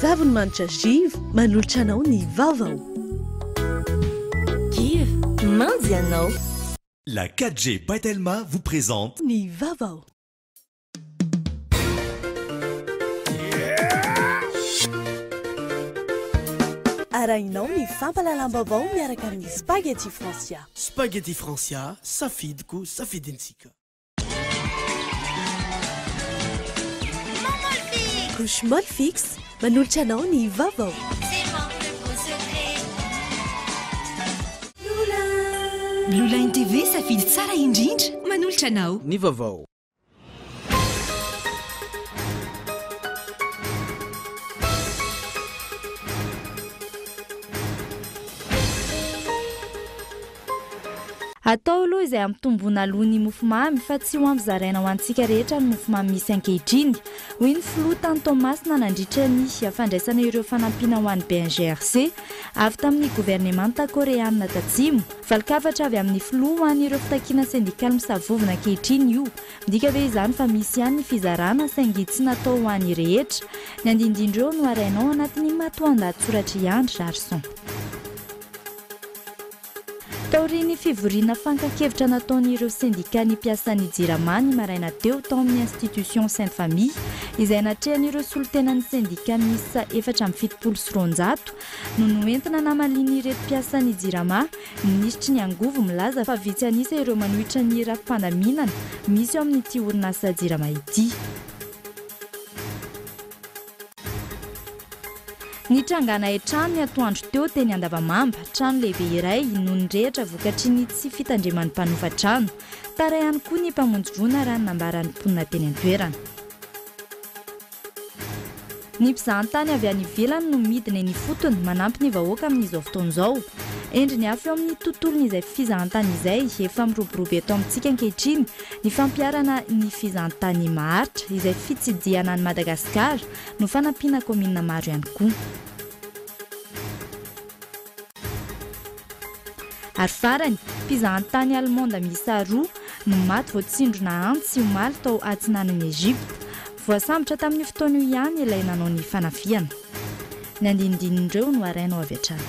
Savony manitra Giv manolotra anao ny vaovao. Giv, manjy anao. La 4G by Telma vous présente. Ny vaovao. Arahinao ny fampahalalam-baovao miaraka amin'ny Spaghetti Francia. Spaghetti Francia, safidiko, safidintsika. Couche Molfix manolotra anao ny vaovao. Blue Line TV, safidy tsara indrindra, manolotra anao. Ny vaovao. Atao aloha izay hampitomboana aloha ny mofomamy fa tsy ho ampy zaraina ho antsika rehetra ny mofomamy misy ankehitriny, hoy ny filoha tany Toamasina nandritra ny fandraisana ireo fanampiana ho an'ny BNGRC avy tamin'ny governemanta Koreana Tatsimo. Valin-kafatra avy amin'ny filoha ho an'ireo fitakiana sendikaly misavovona ankehitriny io. Midika ve izany fa misy ihany ny fizarana saingy tsy natao ho an'ny rehetra? Ny andinindin'ireo no arahinao anatin'ny matoandahatsoratr'i Andry Raharison. Taorian'ny fivoriana fankan-kevitra nataon'ireo sendikan'ny mpiasan'ny Jirama ny maraina teo tao amin'ny Institution Sainte Famille izay natrehan'ireo solontenan'ny sendika miisa 274 no noentina namalian'ireto mpiasan'ny Jirama ny minisitry ny angovo milaza fa vitsy an'isa ireo manohitra ny rafi-pandaminana misy ao amin'ity orinasa Jirama ity. Nitrangana hain-trano ny atoandro teo teny Andavamamba, trano lehibe iray no nirehitra vokatry ny tsy fitandreman'ny mpanofa trano. Tara ihany koa ny mpamonjy voina raha ny nambaran'ny mponina teny an-toerana. Ny mpizahantany avy any ivelany no midina eny ifotony manampy ny vahoaka amin'izao fotoana izao. Endriny hafa eo amin'ny tontolon'izay fizahantany izay efa miroborobo eto amintsika ankehitriny ny fampiharana ny fizahantany maharitra izay fitsidihana an'i Madagasikara no fanampiana kaominina maro ihany koa. Ary farany, mpizahantany Allemande miisa roa no maty voatsindrona antsy omaly tao atsinanan'i Egypte. Voasambotra tamin'io fotoana io ihany ilay nanao ny fanafihana. Ny andinindin'ireo no arahinao avy hatrany.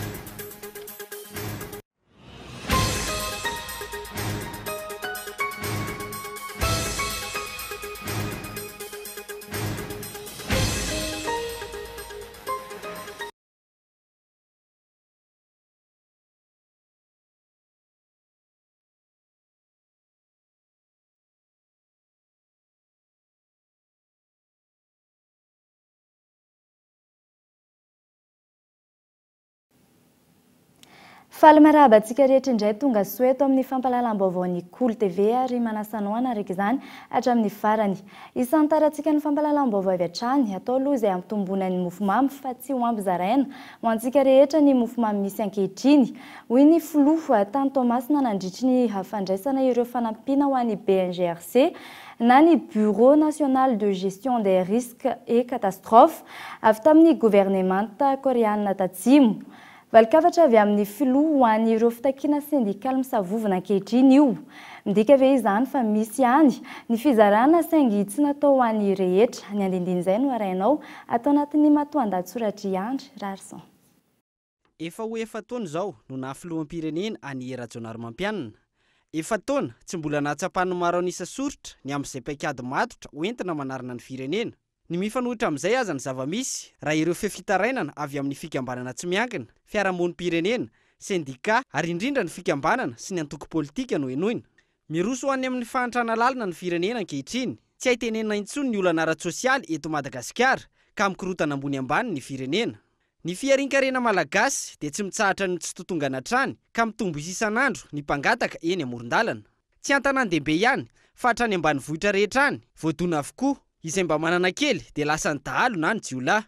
Faly miarahaba antsika rehetra indray tonga soa eto amin'ny fampahalalam-baovaon'ny Kolo TV ary manasa anao hanaraka izany hatramin'ny farany. Isantarantsika ny fampahalalam-baovao avy hatrany. Atao aloha izay hampitomboana ny mofomamy fa tsy ho ampy zaraina ho antsika rehetra ny mofomamy misy ankehitriny, hoy ny filoha tany Toamasina nandritry ny fandraisana ireo fanampiana ho an'ny BNGRC na ny Bureau National de Gestion des Risques et Catastrophes avy tamin'ny governemanta Koreana Tatsimo. Valin-kafatra avy amin'ny filoha ho an'ireo fitakiana sendikaly misavovona ankehitriny io. Midika ve izany fa misy ihany ny fizarana saingy tsy natao ho an'ny rehetra? Ny andinindin'izay no arahinao ato anatin'ny matoandahatsoratr'i Andry Raharison. Efa ho efa-taona izao no naha filoham-pirenena an'i Rajaonarimampianina. Efa-taona, tsy mbola nahatsapan'ny maro an'isa soritra ny amin'izay paikady matotra hoentina manarina ny firenena. Ny mifanohitra amin'izay aza ny zava-misy, raha ireo feo fitarainana avy amin'ny fikambanana tsy miankina, fiarahamonim-pirenena, sendikà ary indrindra ny fikambanana sy ny antoko politika no henoina. Miroso ho any amin'ny fahantrana lalina ny firenena ankehitriny. Tsy hay tenenina intsony ny olana ara-tsosialy eto Madagasikara ka mikorontana ambony ambany ny firenena. Ny fiharian-karena malagasy dia tsy mitsahatra ny mitsitotongana hatrany ka mitombo isa isan'andro ny mpangataka eny amoron-dalana. Tsy an-tanàn-dehibe ihany fa hatrany ambanivohitra rehetra any, voadona avokoa. Izay mba manana kely dia lasan'ny dahalo na ny jiolahy.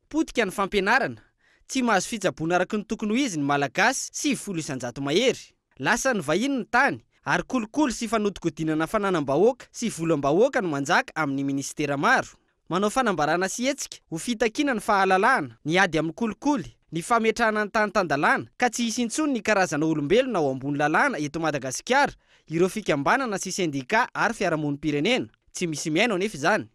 Potika ny fampianarana. Tsy mahazo fitsaboana araka ny tokony ho izy ny Malagasy 90% mahery. Lasan'ny vahiny ny tany, ary kolikoly sy fanodikodinana fananam-bahoaka sy volam-bahoaka no manjaka amin'ny minisitera maro. Manao fanambarana sy hetsika ho fitakiana ny fahalalahana, ny ady amin'ny kolikoly, ny fametrahana ny tany tan-dalàna ka tsy hisy intsony ny karazana olombelona ao ambony lalàna eto Madagasikara ireo fikambanana sy sendikà ary fiarahamonim-pirenena. Tsy misy mihaino anefa izany.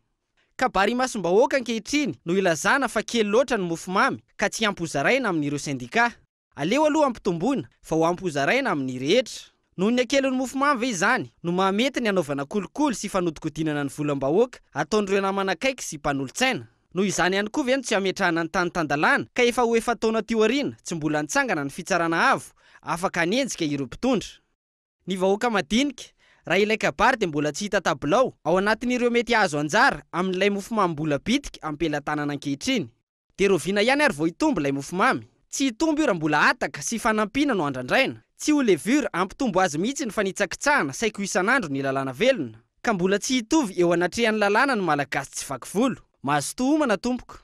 Kabary imasom-bahoaka ankehitriny no ilazana fa kely loatra ny mofomamy ka tsy ampy hozaraina amin'ireo sendika. Aleo aloha ampitomboina fa ho ampy hozaraina amin'ny rehetra. Noho ny hakelin'ny mofomamy ve izany no mahamety ny hanaovana kolikoly sy fanodikodinana ny volam-bahoaka ataon'ireo namana akaiky sy mpanolotsaina? Noho izany ihany koa ve no tsy hametrahana ny tany tan-dalàna ka efa ho efa-taona aty aoriana tsy mbola nitsangana ny fitsarana avo afaka hanenjika ireo mpitondra? Ny vahoaka madinika, raha ilay kabary dia mbola tsy hita tabilao ao anatin'ireo mety hahazo anjara amin'ilay mofomamy mbola bitika am-pelatanana ankehitriny. Dia rahoviana ihany ary vao hitombo ilay mofomamy? Tsy hitombo io raha mbola hataka sy fanampiana no andrandraina. Tsy ho levure hampitombo azy mihitsy ny fanitsakitsahana saiky ho isan'andro ny lalàna velona. Ka mbola tsy hitovy eo anatrehan'ny lalàna ny Malagasy tsy vaky volo. Mazotoa homana tompoko.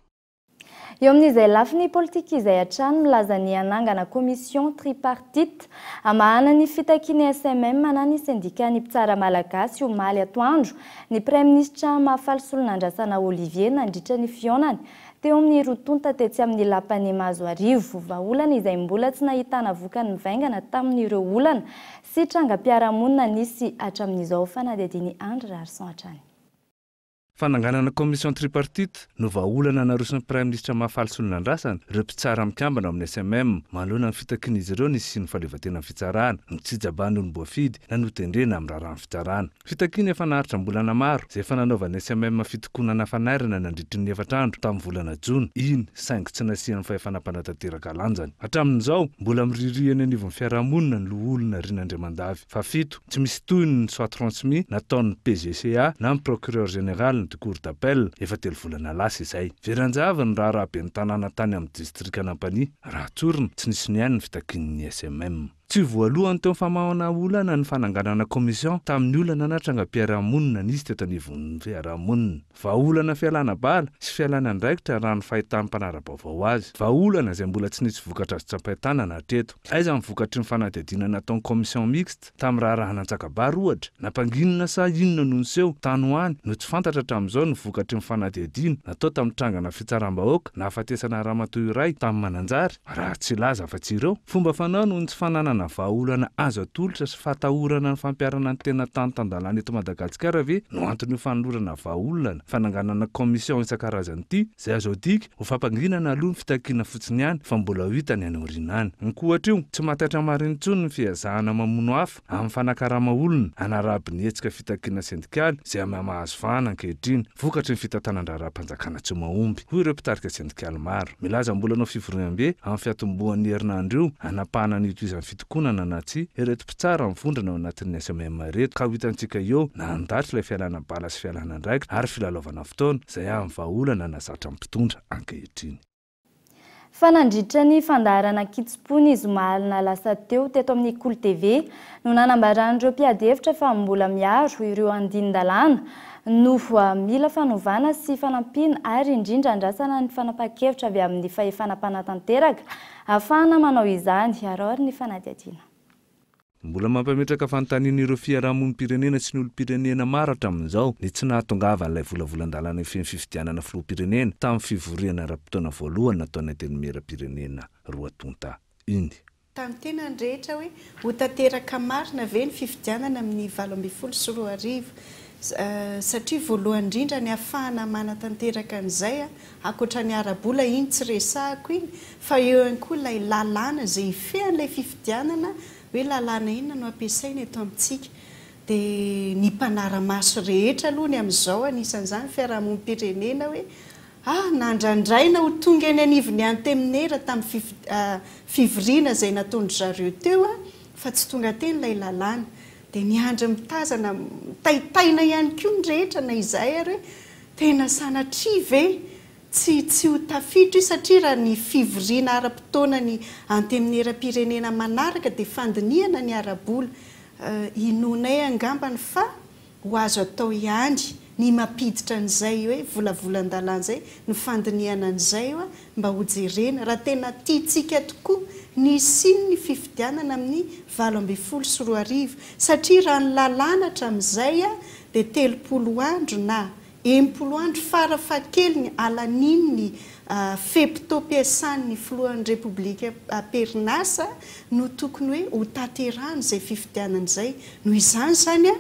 Eo amin'izay lafiny politika izay hatrany, milaza ny hanangana commission tripartite hamahana ny fitakian'ny SMM na ny sendikan'ny mpitsara malagasy omaly atoandro ny Praiminisitra Mahafaly Solonandrasana Olivier nandritra ny fihaonany teo amin'ny roa tonta tetsy amin'ny lapan'i Mahazoarivo. Vahaolana izay mbola tsy nahitana vokany mivaingana tamin'ireo olana sy trangam-piarahamonina nisy hatramin'izao. Fanadihadian'i Andry Raharison hatrany. Fananganana commission tripartite no vahaolana naroson'ny Praiminisitra Mahafaly Solonandrasana ireo mpitsara mikambana ao amin'ny SMM manoloana ny fitakian'izy ireo ny hisian'ny fahaleovantenan'ny fitsarana, ny tsy hijabahan'ny olom-boafidy na notendrena amin'ny raharahan'ny fitsarana. Fitakiana efa naharitra am-bolana maro, izay efa nanaovan'ny SMM fitokonana fanairana nandritry ny efatra andro tamin'ny volana jona iny saingy tsy nasian'ny fahefana mpanatanteraka lanjany. Hatramin'izao, mbola miririha eny anivon'ny fiarahamonina ny loholona Rina Andriamandavy fahafito, Tsy misy tohiny ny soit transmis nataon'ny PGCA na ny Procureur Général ny Cour d'appel efa telo volana lasa izay. Very anjavony ny raharaha ben'ny tanàna tany amin'ny distrikan'Ampanihy, raha tsorina, tsy nisy nihaino ny fitakian'ny SMM. Tsy voalohany teo amin'ny famahana olana ny fananganana commission tamin'ny olana na trangam-piarahamonina nisy teto anivon'ny fiarahamonina. Vahaolana fialana bala sy fialana andraikitra raha ny fahitan'ny mpanara-baovao azy. Vahaolana izay mbola tsy nisy vokatra azo tsapain-tanana hatreto. Aiza ny vokatry ny fanadihadiana nataon'ny commission mixte tamin'ny raharahan'Antsakabary ohatra? Nampanginina sa inona no niseho tany ho any no tsy fantatra hatramin'izao ny vokatry ny fanadihadiana natao tamin'ny trangana fitsaram-bahoaka nahafatesana ramatoa iray tany Mananjary? Raha tsy hilaza afa-tsy ireo fomba fanao noho ny tsy fananana vahaolana azo atolotra sy fahatahorana ny fampiharana ny tena tany tan-dalàna eto Madagasikara ve no anton'io fanolorana vahaolana fananganana commission isan-karazany ity izay azo adika ho fampanginana aloha ny fitakiana fotsiny ihany fa mbola ho hita ny any aoriana any. Ankoatra io, tsy maha-taitra marina intsony ny fiezahana mamono afo amin'ny fanakarama olona hanaraby ny hetsika fitakiana sendikaly izay miha-mahazo vahana ankehitriny vokatry ny fitantanan-draharaham-panjakana tsy mahomby, hoy ireo mpitarika sendikaly maro. Milaza mbola hanao fivoriambe amin'ny fiatombohan'ny herinandro io hanapahana ny hitohizan'ny fitokonana na tsia ireto mpitsara mivondrona ao anatin'ny SMM ireto ka ho hitantsika eo na handatra ilay fialana bala sy fialana andraikitra ary filalaovana fotoana izay amin'ny vahaolana nahazatra ny mpitondra ankehitriny. Fa nandritra ny fandaharana Kitsim-po ny zoma alina lasa teo teto amin'ny Kolo TV no nanambaran'ireo mpiady hevitra fa mbola miaro ireo andinin-dalàna no mila fanovana sy fanampiana ary indrindra andrasana ny fanapahan-kevitra avy amin'ny fahefana mpanatanteraka ahafahana manao izany. Araho ary ny fanadihadiana. Mbola mampametraka fanontaniana ireo fiarahamonim-pirenena sy ny olom-pirenena maro hatramin'izao ny tsy nahatongavan'ilay volavolan-dalàna hifehy ny fifidianana filoham-pirenena tamin'ny fivoriana ara-potoana voalohany nataon'ny Antenimieram-pirenena roa tonta iny. Tamin'ny tena ny rehetra hoe ho tanteraka marina ve ny fifidianana amin'ny 2018 satria voalohany indrindra ny hahafahana manatanteraka an'izay ankoatra ny ara-bola iny tsy resahako iny fa eo ihany koa ilay lalàna izay hifehy an'ilay fifidianana hoe lalàna inona no ampiasaina eto amintsika. Dia ny mpanara-maso rehetra aloha ny amin'izao anisan'izany fiarahamonim-pirenena hoe ah nandrandraina ho tonga eny anivon'ny anteminera tamin'ny fivoriana izay nataon-dry zareo teo fa tsy tonga teny ilay lalàna. Dia miandry mitazana, mitaintaina ihany koa ny rehetra na izahay ary hoe tena sanatria ve Tsy tsy ho tafiditra io satria raha ny fivoriana ara-potoana ny Antenimierampirenena manaraka dia fandinihana ny ara-bola. Inoanay angambany fa ho azo atao ihany ny mampiditra an'izay hoe volavolan-dalàna izay, ny fandinihana an'izay mba hojerena raha tena tiantsika tokoa ny hisian'ny fifidianana amin'ny 2018 satria raha ny lalàna hatramin'izay dia 30 andro na 60 andro fara fahakeliny alanian'ny fe-potoam-piasan'ny filohan'ny Repoblika am-perinasa no tokony hoe ho tanterahana izay fifidianana izay. Noho izany izany,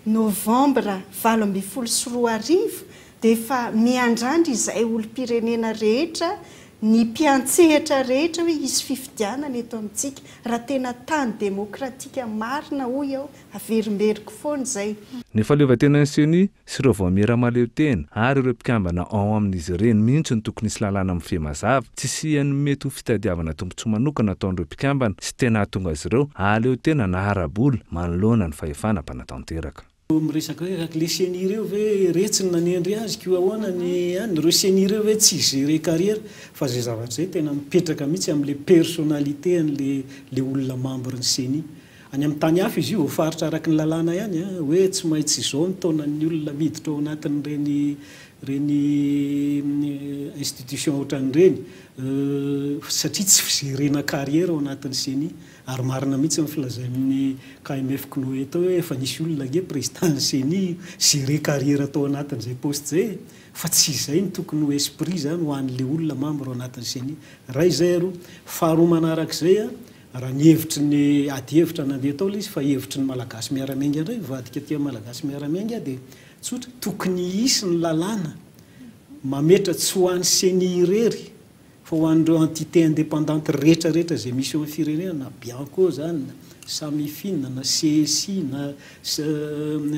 novambra 2018 Dia efa miandrandra izahay olom-pirenena rehetra, ny mpiantsehatra rehetra hoe hisy fifidianana eto amintsika. Raha tena tany demokratika marina hoy aho, averimberiko foana izay. Ny fahaleovantenan'ny Ceni sy ireo vaomiera mahaleo tena ary ireo mpikambana ao amin'izy ireny mihitsy no tokony hisy lalàna mifehy mazava, tsy hisian'ny mety ho fitadiavana tombontsoa manokana ataon'ireo mpikambana sy tena hahatonga azy ireo hahaleo tena na ara-bola manoloana ny fahefana mpanatanteraka. Miresaka hoe le ceni ireo ve retsy no nanendry azy ko ahoana ny any, ireo ceni ireo ve tsy gérer carrière fa zay zavatra zay tena mipetraka mihitsy amle personnalité anle le olona membre ny ceni. Any amin'ny tany hafa izy io voafaritra araka ny lalàna ihany an, hoe tsy maintsy izao ny taonan'ny olona miditra ao anatin'ireny ireny institution ohatran'ireny satria tsy figerena carrière ao anatin'ny ceni. Ary marina mihitsy ny filazain'ny KMF Cnoe teo hoe efa nisy olona ange président ny ceni gérer carrière tao anatin'izay poste izay e! Fa tsy izay no tokony ho esprit izany ho an'ilay olona membre ao anatin'ny ceni. Iray izay aloha. Faharoa manarak'izay an, Raha ny hevitry ny ady hevitra nandeha tao ilay izy fa hevitry ny Malagasy miara-miainga indray mivadika aty amin'ny Malagasy miara-miainga dia tsotra, tokony hisy ny lalàna mametra tsy ho an'ny ceni irery fa ho an'ireo entité indépendante rehetra rehetra izay misy eo amin'ny firenena na Bianco izany na Samifin na CSI na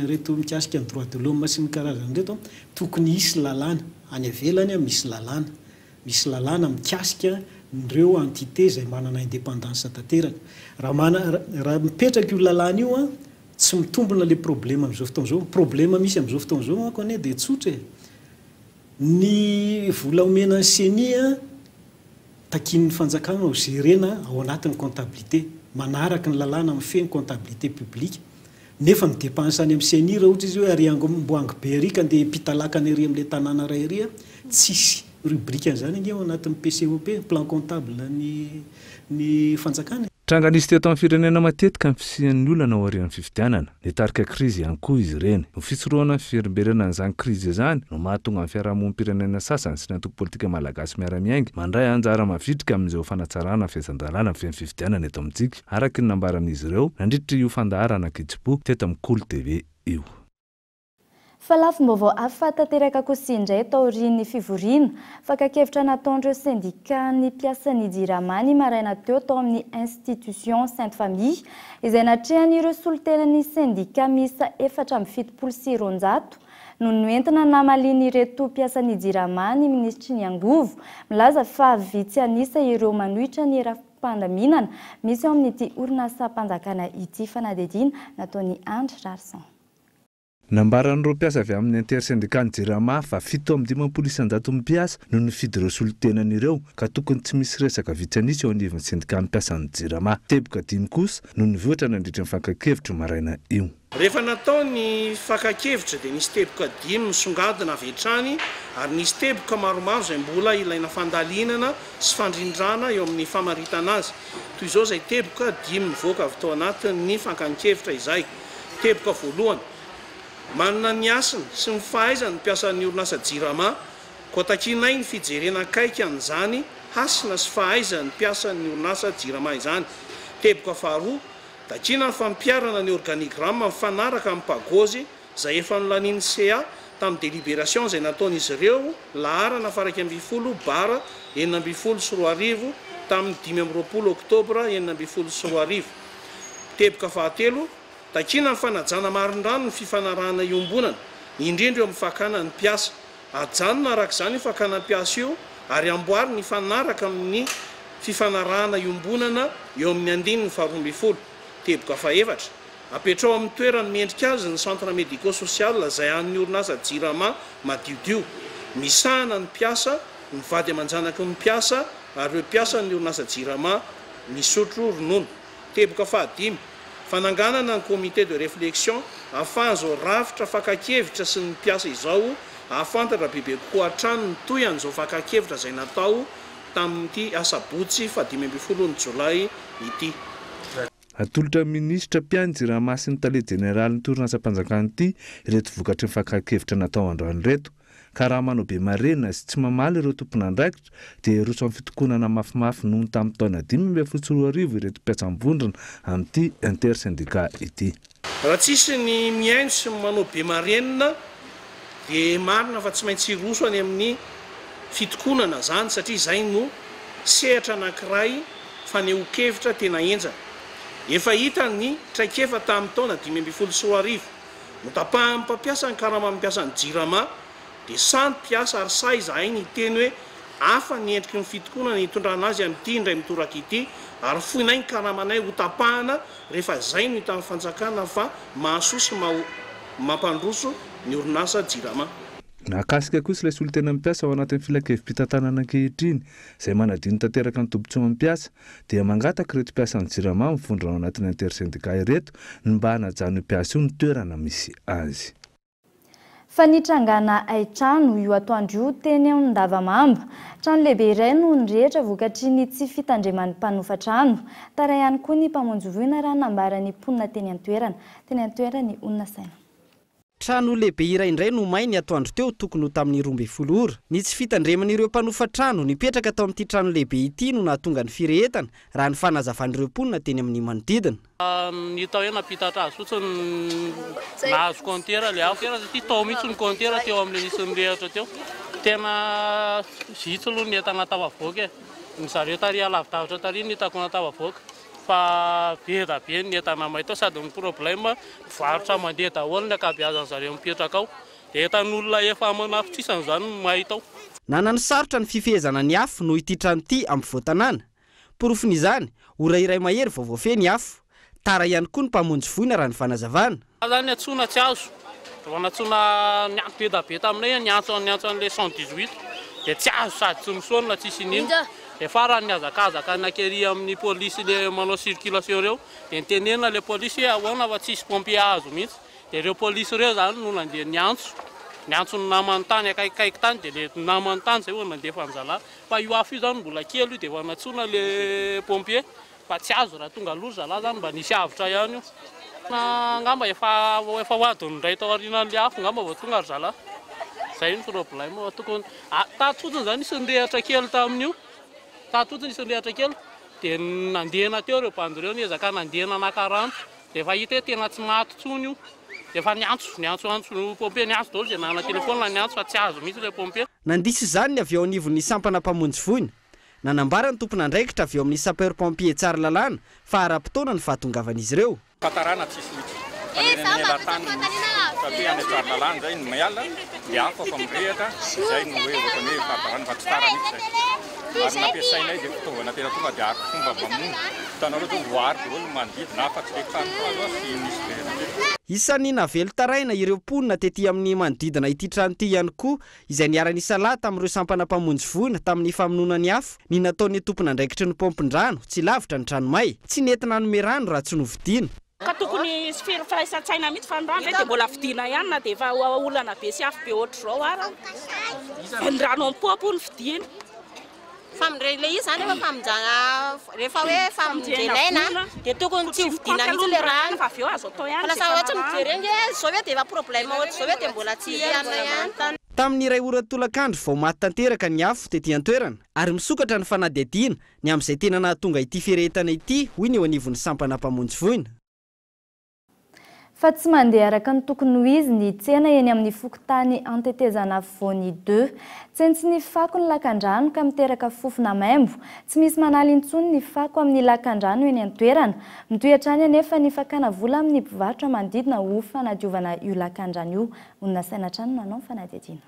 ireto mikasika ny droit de l'homme sy ny karazany ireto, tokony hisy lalàna, any ivelany misy lalàna. Misy lalàna mikasika ireo entité izay manana indépendance tanteraka. Raha mana, raha mipetraka io lalàna io an, tsy mitombina ilay problème amin'izao fotoana izao. Ny problème misy amin'izao fotoana izao manko anie dia tsotra e. Ny vola omena ny ceni an, takian'ny fanjakana ho gerena ao anatin'ny comptabilité, manaraka ny lalàna mifehy ny comptabilité publique. Nefa ny dépense any amin'ny ceni raha ohatra izy hoe ary Amboangy be ary ka andeha hiampita lakana ery amin'ilay tanàna iray ery an, tsisy rubrique an'izany ange ao anatin'ny PCOP, plan comptable ny ny fanjakana e. Tranga nisy teto amin'ny firenena matetika ny fisian'ny olana aorian'ny fifidianana. Nitarika krizy ihany koa izy ireny. Ho fisorohana ny fiverimberenan'izany krizy izany no mahatonga ny fiarahamonim-pirenena sasany sy ny antoko politika malagasy miara-miainga mandray anjara mavitrika amin'izao fanatsarana ny fehezan-dalàna feno fifidianana eto amintsika. araka ny nambaran'izy ireo nandritra io fandaharana Ankitsipo teto amin'ny Kolo TV io. Fa lafim-baovao hafa tanteraka kosa indray taorian'ny fivoriana fakan-kevitra nataon'ireo sendikan'ny mpiasan'ny Jirama ny maraina teo tao amin'ny Institution Sainte Famille izay natrehan'ireo solontenan'ny sendika miisa 274 no noentina namalian'ireto mpiasan'ny Jirama ny minisitry ny angovo milaza fa vitsy an'isa ireo manohitra ny rafi-pandaminana misy ao amin'ity orinasam-panjakana ity fanadihadiana nataon'i Andry Rarison. Nambaran'ireo mpiasa avy amin'ny intersyndicat-n'ny Jirama fa 57 isan-jaton'ny mpiasa no nifidy ireo solontenany ireo ka tokony tsy misy resaka vitsy an'isa eo anivon'ny syndicat-n'ny mpiasan'ny Jirama. Teboka dimy kosa no nivoitra nandritra ny fankan-kevitra io maraina io. Rehefa natao ny fakan-kevitra dia nisy teboka dimy nisongadina avy hatrany ary nisy teboka maromaro izay mbola ilaina fandalinana sy fandrindrana eo amin'ny famaritana azy. Toy izao izay teboka dimy nivoaka avy tao anatin'ny fankan-kevitra izay. Teboka voalohany, manana ny hasiny sy ny fahaizany ny mpiasan'ny orinasa Jirama, koa takianay ny fijerena akaiky an'izany hasina sy fahaizan'ny mpiasan'ny orinasa Jirama izany. Teboka faharoa, Takiana ny fampiharana ny organigramme mifanaraka amin'ny Pagozy izay efa nolanian'ny CA tamin'ny délibération izay nataon'izy ireo laharana faha 11 bara 2016 tamin'ny 25 oktobra 2016. Teboka fahatelo, takiana ny fanajana marindrano ny fifanarahana iombonana, indrindra eo amin'ny fakana ny mpiasa. Ajanona araka izany io fakana mpiasa io ary amboarina hifanaraka amin'ny fifanarahana iombonana eo amin'ny andininy faharoa ambin'ny folo, teboka fahefatra. Apetraho amin'ny toerany mendrika azy ny centre médico-social izay an'ny orinasa Jirama madiodio. Misahana ny mpiasa, ny vady aman-janaky ny mpiasa ary ireo mpiasan'ny orinasa Jirama misotro ronono. Teboka fahadimy, Fananganana ny comité de réflexion ahafahan'izao rafitra fakan-kevitra sy ny mpiasa izao hahafantatra bebe kokoa hatrany ny tohian'izao fakan-kevitra izay natao tamin'ity asabotsy faha-15 ny jolay ity. Atolotra ny minisitra mpiahy ny Jirama sy ny tale jeneralin'ity orinasam-panjakana ity ireto vokatry ny fakan-kevitra natao androany ireto. Ka raha manao be marenina sy tsy mamaly ireo tompon'andraikitra dia hiroso amin'ny fitokonana mafimafy noho ny tamin'ny taona 2015 ireto mpiasam-bondrona amin'ity intersyndicat ity. Raha tsisy ny mihaino sy ny manao be marenina Dia marina fa tsy maintsy hiroso any amin'ny fitokonana izany satria izay no sehatra anankiray fanehoan-kevitra tena henjana. Efa hita ny traikefa tamin'ny taona 2015. Notapahan'ny mpampiasa ny karaman'ny mpiasan'ny Jirama dia sahy ny mpiasa ary sahy izahay niteny hoe hafa ny endriky ny fitokonana hitondrana azy amin'ity indray mitoraka ity ary foinay ny karamanay hotapahana rehefa izay no hitan'ny fanjakana fa mahasoa sy mampandroso ny orinasa Jirama. Nahakasika kosa ilay solontenan'ny mpiasa ao anatin'ny filankevi-pitantanana ankehitriny, izay manadino tanteraka ny tombontsoan'ny mpiasa, dia mangataka ireto mpiasan'ny Jirama mivondrona ao anatin'ny intersyndicat ireto ny mba hanajan'io mpiasa io ny toerana misy azy. Fa nitrangana haintrano io atoandro io teny Andavamamba. Trano lehibe iray no nirehitra vokatry ny tsy fitandreman'ny mpanofa trano. Tara ihany koa ny mpamonjy voina raha nambaran'ny mponina teny an-toerana. Teny an-toerana ny olona saina. Trano lehibe iray indray no may ny atoandro teo tokony ho tamin'ny 12 ora. Ny tsy fitandreman'ireo mpanofa trano nipetraka tao amin'ity trano lehibe ity no nahatonga ny firehetana, raha ny fanazavan'ireo mponina teny amin'ny manodidina. Ny hita hoe nampitatra azy fotsiny nahazo compteur ilay afo satria tao mihitsy ny compteur teo amin'ilay nisy nirehitra teo. Tena vitsy aloha ny entana tafavoaka e. Ny zareo tary alavidavitra tary no hitako natafavoaka fa be dia be ny entana may tao sady ny problème mpivarotra mandeha daholo ny ankabeazan'ny zareo mipetraka ao. Dia entan'olona efa aman'afitrisany izany no may tao. Nananosarotra ny fifehezana ny afo noho ity trano ity ampovoan-tanàna. Porofon'izany, ora iray mahery vao voafehy ny afo. Tara ihany koa ny mpamonjy voina raha ny fanazavana. Za zany niantsoana tsy azo, vao nantsoina niantso be da be taminay niantso niantso an'ilay 118 dia tsy azo sady tsy misaona tsisy iniana, dia farany nihazakazaka nakery amin'ny polisy le manao circulation ireo dia nitenenina le polisy hoe ahoana fa tsisy pompier azo mihitsy, dia ireo polisy ireo zany no nandeha niantso niantso ny namany tany akaikikaiky tany dia le namany tany zay vao nandefa an'zalahy. Fa io afo io zany mbola kely io dia efa nantsoina le pompier fa tsy azo raha tonga aloha ry zalahy zany mba nisy avotra ihany io. Angamba efa efa ho adiny iray tao aorianan'le afo angamba vao tonga ry zalahy. Zay ny problème fa tokony tato fotsiny zany nisy nirehatra kely tamin'io. Tato fotsiny nisy nirehatra kely dia nandehana teo ireo bandy ireo niezaka nandehana naka rano dia efa hita hoe tena tsy maty intsony io. Dia efa niantso, niantsoantso pompier, niantso daholo izay nanana telephone niantso fa tsy azo mihitsy ilay pompier. Nandiso izany ny avy eo anivon'ny sampana mpamonjy voina. Nanambara ny tompon'andraikitra avy eo amin'ny sapeur pompier Tsaralalàna fa ara-potoana ny fahatongavan'izy ireo. Fahatarana tsisy mihitsy. Fa ny eny amin'ny elan-tany no misy. Satria any Tsaralalàna izay no miala dia afo efa mirehitra, izay no hoe ohatran'ny hoe fahatarana fa tsy tara mihitsy izay. Ary nampiasainay izay fitaovana tena tonga dia arifomba mamono. Hitanareo izao voaaro daholo ny manodidina afa tsy ilay trano hazo sy nisy firenena teto. Isan'ny nahavelon-taraina ireo mponina tety amin'ny manodidina ity trano ity ihany koa izay niara-nisalahy tamin'ireo sampana mpamonjy voina tamin'ny famonoana ny afo ny nataon'ny tompon'andraikitry ny paompin-drano tsy lavitra ny trano may. Tsy nety nanome rano raha tsy novidiana. Ka tokony hisy firaisan-tsaina mihitsy fa ny rano ve dia mbola vidiana ihany na dia efa olana be sy afo be ohatr'izao ara. Ny rano amin'ny paompy hono vidiana. Famindrena ilay izy izany efa famonjana rehefa hoe famonjena aina dia tokony tsy hovidiana mihitsy ilay rano. Fa avy eo azo atao ihany Fa lasa ohatry ny mijery ange izao ve dia efa problème ohatr'izao ve dia mbola tsy hianina ihany. Tamin'ny iray ora tolakandro vao maty tanteraka ny afo tety an-toerana ary misokatra ny fanadihadiana ny amin'izay tena nahatonga ity firehetana ity hoy ny eo anivon'ny sampana mpamonjy voina. Fa tsy mandeha araka ny tokony ho izy ny tsena eny amin'ny fokontany Antetezana Afovoany deux. Tsentsin'ny fako ny lakandrano ka miteraka fofona maimbo. Tsy misy manala intsony ny fako amin'ny lakandrano eny an-toerana. Mitohy hatrany anefa ny fakana vola amin'ny mpivarotra manodidina ho fanadiovana io lakandrano io. Honina saina hatrany no nanao ny fanadihadiana.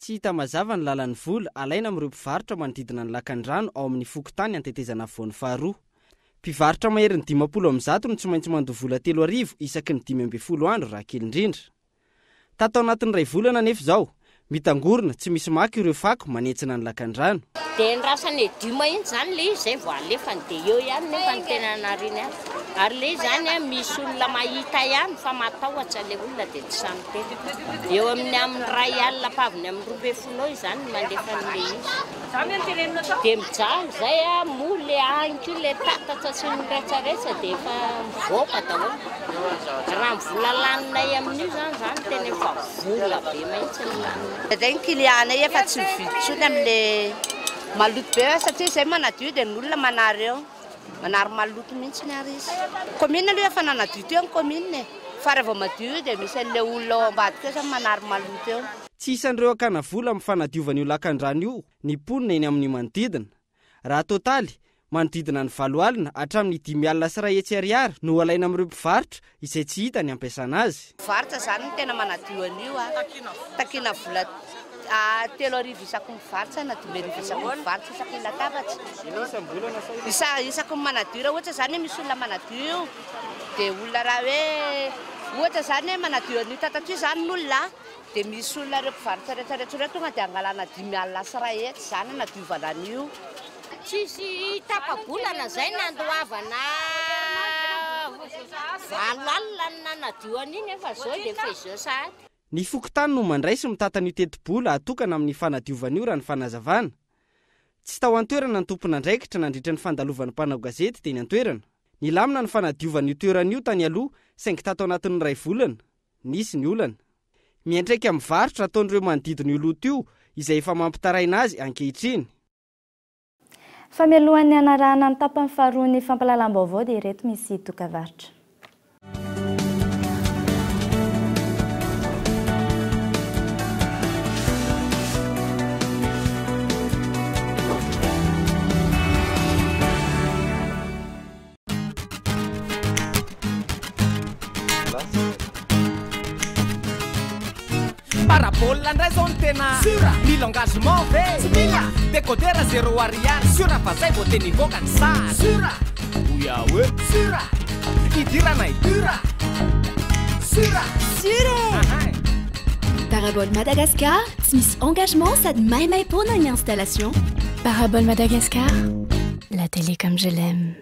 Tsy hita mazava ny lalan'ny vola alaina amin'ireo mpivarotra manodidina ny lakandrano ao amin'ny fokontany Antetezana Afovoany faharoa. Mpivarotra maherin'ny 150 no tsy maintsy mandoa vola 3000 isaky ny 15 andro raha kely indrindra. Tato anatin'ny iray volana anefa izao, mitangorona tsy misy maka ireo fako manentsina ny lakandrano. Dia endrasana edioma iny izany ilay izy izay vao alefany dia eo ihany nefa ny tena nariany azy. Ary ilay izy izany an, misy olona mahita ihany fa matahotra ilay olona dia tsy sahy miteny. Eo amin'ny amin'ny iray alina ampaviny amin'ny 12 eo izany no mandefa an'ilay izy. Dia mijaly izay an, moa ilay any koa ilay tatatra sy ny retsaretsa dia efa mivoaka daholo. Raha ny vola laninay amin'io izany izany tena efa vola be mihitsy ny laninay. Zay ny client-nay efa tsy mividy intsony amle maloto be satria zay manadio dia ny olona manary eo, manary maloto mihitsy ary izy. Commune aloha efa nanadio teo ny commune e, Fa raha vao madio io dia misy an'ilay olona ao ambadika eo zany manary maloto eo. Tsy isan'ireo hakana vola amin'ny fanadiovana io lakandrano io ny mponina eny amin'ny manodidina. Raha totaly, manodidina ny 80 hatramin'ny 105 ariary no alaina amin'ireo mpivarotra izay tsy hita ny ampiasana azy. Mpivarotra izany no tena manadio an'io a. Takiana vola 3000 isaky ny mpivarotra na 5000 isaky ny mpivarotra isaky ny latabatra. Isa isaky ny manadio raha ohatra izany hoe misy olona manadio io dia olona raha hoe ohatra izany hoe manadio an'io tatatio izany ny olona dia misy olona ireo mpivarotra rehetra rehetra ireo tonga dia angalana 150 izany hanadiovana an'io. Tsisy tapa-bolana izay nandoavana 80 ny nanadio an'iny efa izao dia efa izao sahady. Ny fokontany no mandray sy mitantana io tetibola atokana amin'ny fanadiovana io raha ny fanazavana. Tsy tao an-toerana ny tompon'andraikitra nandritra ny fandalovan'ny mpanao gazety teny an-toerana. Nilamina ny fanadiovana io toerana io tany aloha saingy tato anatin'ny iray volana, nisy ny olana. Miantraika amin'ny varotra ataon'ireo manodidina io loto io izay efa mampitaraina azy ankehitriny. Fa mialohan'ny hanarahana ny tapany faharoan'ny fampahalalam-baovao dia ireto misy dokavarotra. Parabole ndray zao no tena Sûr Mila engagement ve? Tsy mila Décodeur zéro ariary Sûr fa zay vao tena hivoaka ny sary Sûr Oya oe Sûr Idirana i dur Sûr Sûr e! Parabole Madagascar, tsy misy engagement sady maimaimpoana ny installation. Parabole Madagascar, la télé comme je l'aime.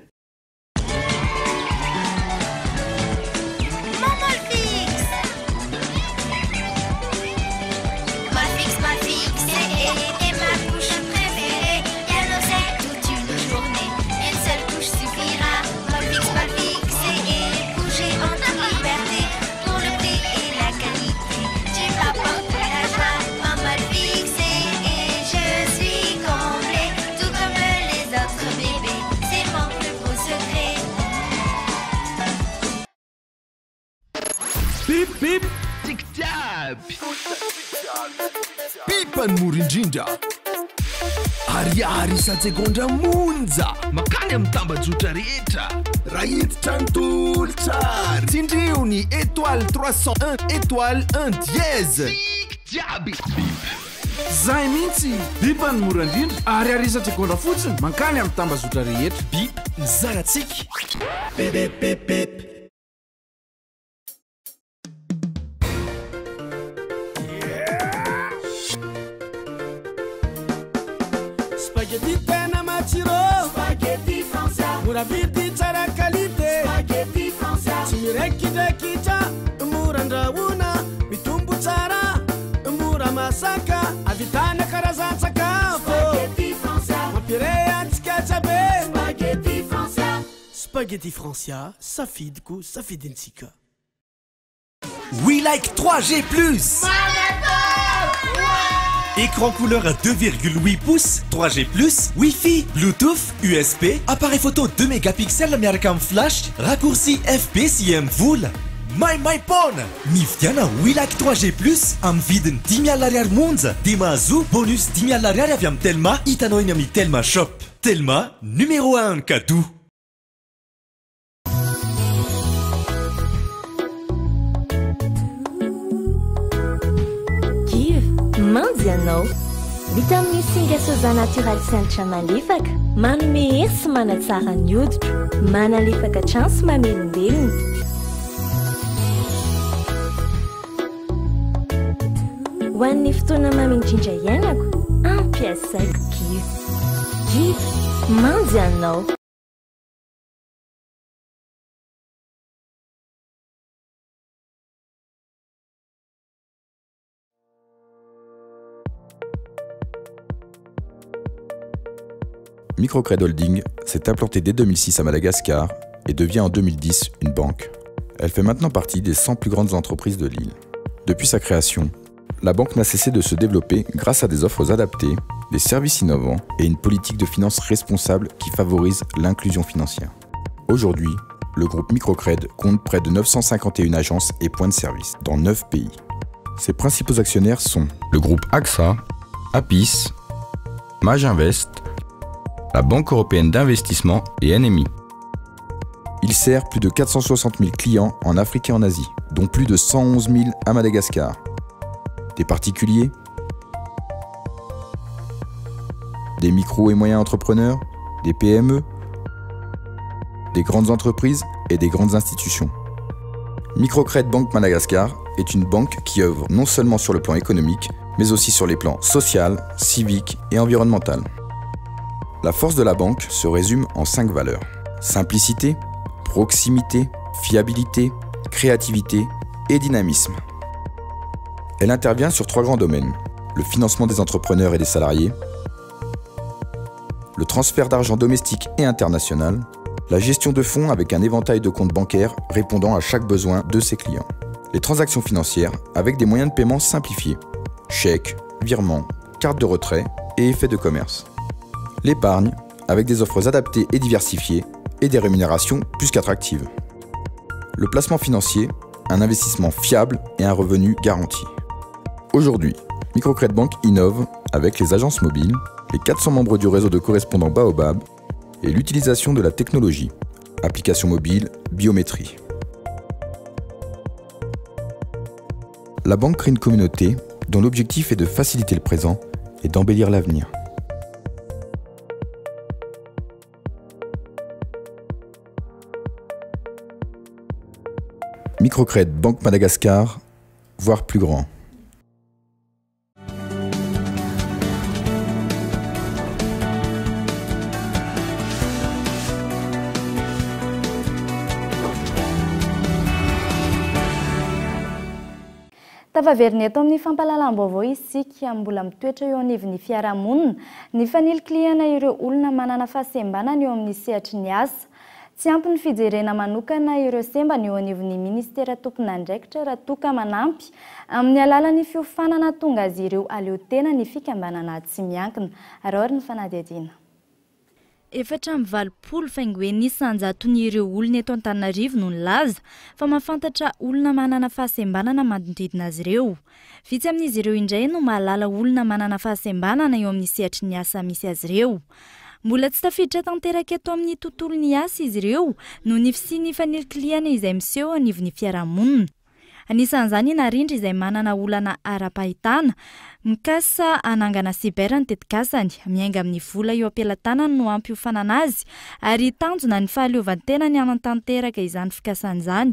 Bip bip Tiako jiaby Pipa ny mora indrindra Ariary isan-tsegondra monja Makany amin'ny tambajotra rehetra Raha hiditra ny tolotra ary Tsindrio ny étoile 301 étoile 1 dièse Tiako jiaby Bip Zay mihitsy! Bip ny mora indrindra ariary isan-tsegondra fotsiny mankany amin'ny tambazotra rehetra. Bip mizara tsiky. Bip bip bip bip. Spaghetti tena matsiro. Spaghetti Francia. Mora vidy tsara qualité. Spaghetti Francia. Tsy miraikidrakitra, mora andrahoina, mitombo tsara, mora masaka, ahavitana karazan-tsakafo. Spaghetti Francia. Mampiray antsika jiaby. Spaghetti Francia. Spaghetti Francia, safidiko, safidintsika. We Like 3G+. Écran couleur à 2,8 pouces, 3G+, Wi-Fi, Bluetooth, USB, appareil photo 2 mégapixels miaraka amin'ny flash, raccourci FP sy MVola. Maimaimpoana! Mividiana We Like 3G+ amin'ny vidiny 50 ariary monja dia mahazo bonus 50 ariary avy amin'ny Telma hitanao eny amin'ny Telma Shop. Telma, numéro 1 cadeau. Give, manjy anao. Vita amin'ny singa soja natoraly sy hanitra malefaka, manome hery sy manatsara ny hoditro, manalefaka hatrany sy mamelombelona. Ho an'ny fotoana mamy indrindra iainako, ampiasaiko Give. Give, manjy anao. Microcred Holding s'est implantée dès 2006 à Madagascar et devient en 2010 une banque. Elle fait maintenant partie des 100 plus grandes entreprises de l'île. Depuis sa création, la banque n'a cessé de se développer grâce à des offres adaptées, des services innovants et une politique de finances responsable qui favorise l'inclusion financière. Aujourd'hui, le groupe Microcred compte près de 951 agences et points de service dans 9 pays. Ses principaux actionnaires sont le groupe AXA, APIS, Maginvest, la Banque européenne d'investissement et NMI. Il sert plus de 460 000 clients en Afrique et en Asie, dont plus de 111 000 à Madagascar. Des particuliers, des micro et moyens entrepreneurs, des PME, des grandes entreprises et des grandes institutions. Microcred Bank Madagascar est une banque qui œuvre non seulement sur le plan économique, mais aussi sur les plans social, civique et environnemental. La force de la banque se résume en cinq valeurs. Simplicité, proximité, fiabilité, créativité et dynamisme. Elle intervient sur trois grands domaines. Le financement des entrepreneurs et des salariés, le transfert d'argent domestique et international, la gestion de fonds avec un éventail de comptes bancaires répondant à chaque besoin de ses clients, les transactions financières avec des moyens de paiement simplifiés, chèques, virements, cartes de retrait et effets de commerce, l'épargne avec des offres adaptées et diversifiées et des rémunérations plus qu'attractives, le placement financier, un investissement fiable et un revenu garanti. Aujourd'hui, Microcred Bank innove avec les agences mobiles, les 400 membres du réseau de correspondants Baobab et l'utilisation de la technologie, applications mobiles, biométrie. La banque crée une communauté dont l'objectif est de faciliter le présent et d'embellir l'avenir. Microcred Banque Madagascar, voire plus grand. Tafaverina eto amin'ny fampahalalam-baovao isika mbola mitoetra eo anivon'ny fiarahamonina ny fanilikilihana ireo olona manana fahasembanana eo amin'ny sehatry ny asa. Tsy ampy ny fijerena manokana ireo sembana eo anivon'ny ministera tompon'andraikitra raha toa ka manampy amin'ny alalan'ny fiofanana tonga azy ireo aleo tena ny fikambanana tsy miankina. Araho ary ny fanadihadiana. 84 faingo enina isan-jaton'ireo olona eto Antananarivo no nilaza fa mahafantatra olona manana fahasembanana manodidina azy ireo. Vitsy amin'izy ireo indray no mahalala olona manana fahasembanana eo amin'ny sehatry ny asa misy azy ireo. Mbola tsy tafiditra tanteraka eto amin'ny tontolon'ny asa izy ireo noho ny fisian'ny fanilikilihana izay miseho eo anivon'ny fiarahamonina. Anisan'izany i Narindra izay manana olana ara-pahitana. Mikasa hanangana cyber ny tetikasany. Miainga amin'ny vola eo am-pelatanany no hampiofanana azy ary tanjona ny fahaleovantenany hanatanteraka izany fikasany izany.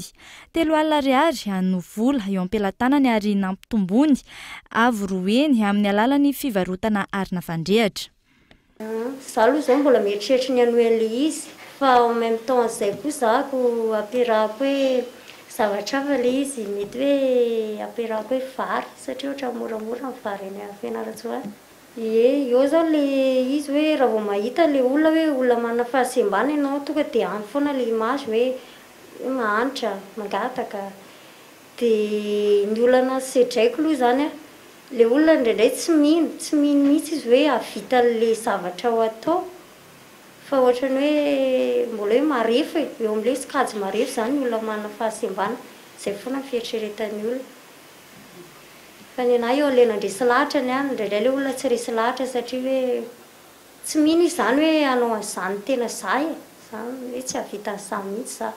30 ariary no vola eo am-pelatanany ary nampitombony avo roa heny amin'ny alalan'ny fivarotana arina fandrehatra. Za aloha izao mbola mieritreritra ny hanohy an'ilay izy fa en même temps an'izay koa za ko ampiarahako hoe zavatra hafa ilay izy, mety hoe ampiarahako hoe vary satria ohatran'ny moramora ny vary any Fianarantsoa any. Ie, eo zao le izy hoe raha vao mahita le olona hoe olona manana fahasembana ianao tonga dia any foana le image hoe mahantra, mangataka. Dia ny olana sedraiko aloha izany an, ilay olona indraindray tsy mino, tsy mino mihitsy izy hoe hahavita an'ilay zavatra ho atao, fa ohatran'ny hoe mbola hoe marefo e, eo amin'ilay sokajy marefo izany ny olona manana fahasembana, izay foana ny fieritreretan'ny olona. Fa ny anà eo ilay nandresy lahatra ny ahy, indraindray ilay olona tsy resy lahatra satria hoe tsy mino izy izany hoe hanao an'izany tena za e, izany hoe tsy hahavita an'izany mihitsy za.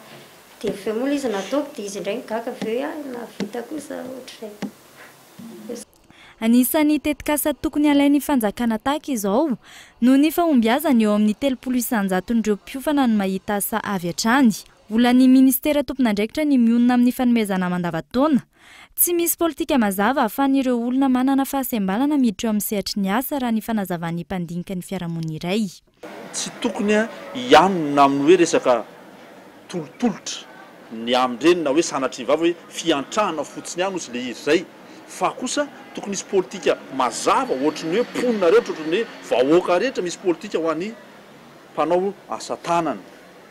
Dia avy eo moa ilay izy nataoko dia izy indray nigaga avy eo hoe hay nahavita koa za ohatr'izay. Anisan'ny tetikasa tokony halain'ny fanjakana tahaka izao noho ny fahombiazany eo amin'ny 30 isan-jaton'ireo mpiofana no mahita asa avy hatrany. Olan'ny minisitera tompon'andraikitra ny mionona amin'ny fanomezana mandavantaona. Tsy misy politika mazava ahafahan'ireo olona manana fahasembanana miditra eo amin'ny sehatry ny asa raha ny fanazavan'ny mpandinika ny fiarahamonina iray. Tsy tokony hianona amin'ny hoe resaka tolotolotra ny amin'ireny na hoe sanatria vava hoe fiantrana fotsiny ihany ozy le izy izay fa kosa tokony hisy politika mazava ohatry ny hoe mponina rehetra ohatry ny hoe vahoaka rehetra misy politika ho an'ny mpanao asa tanana,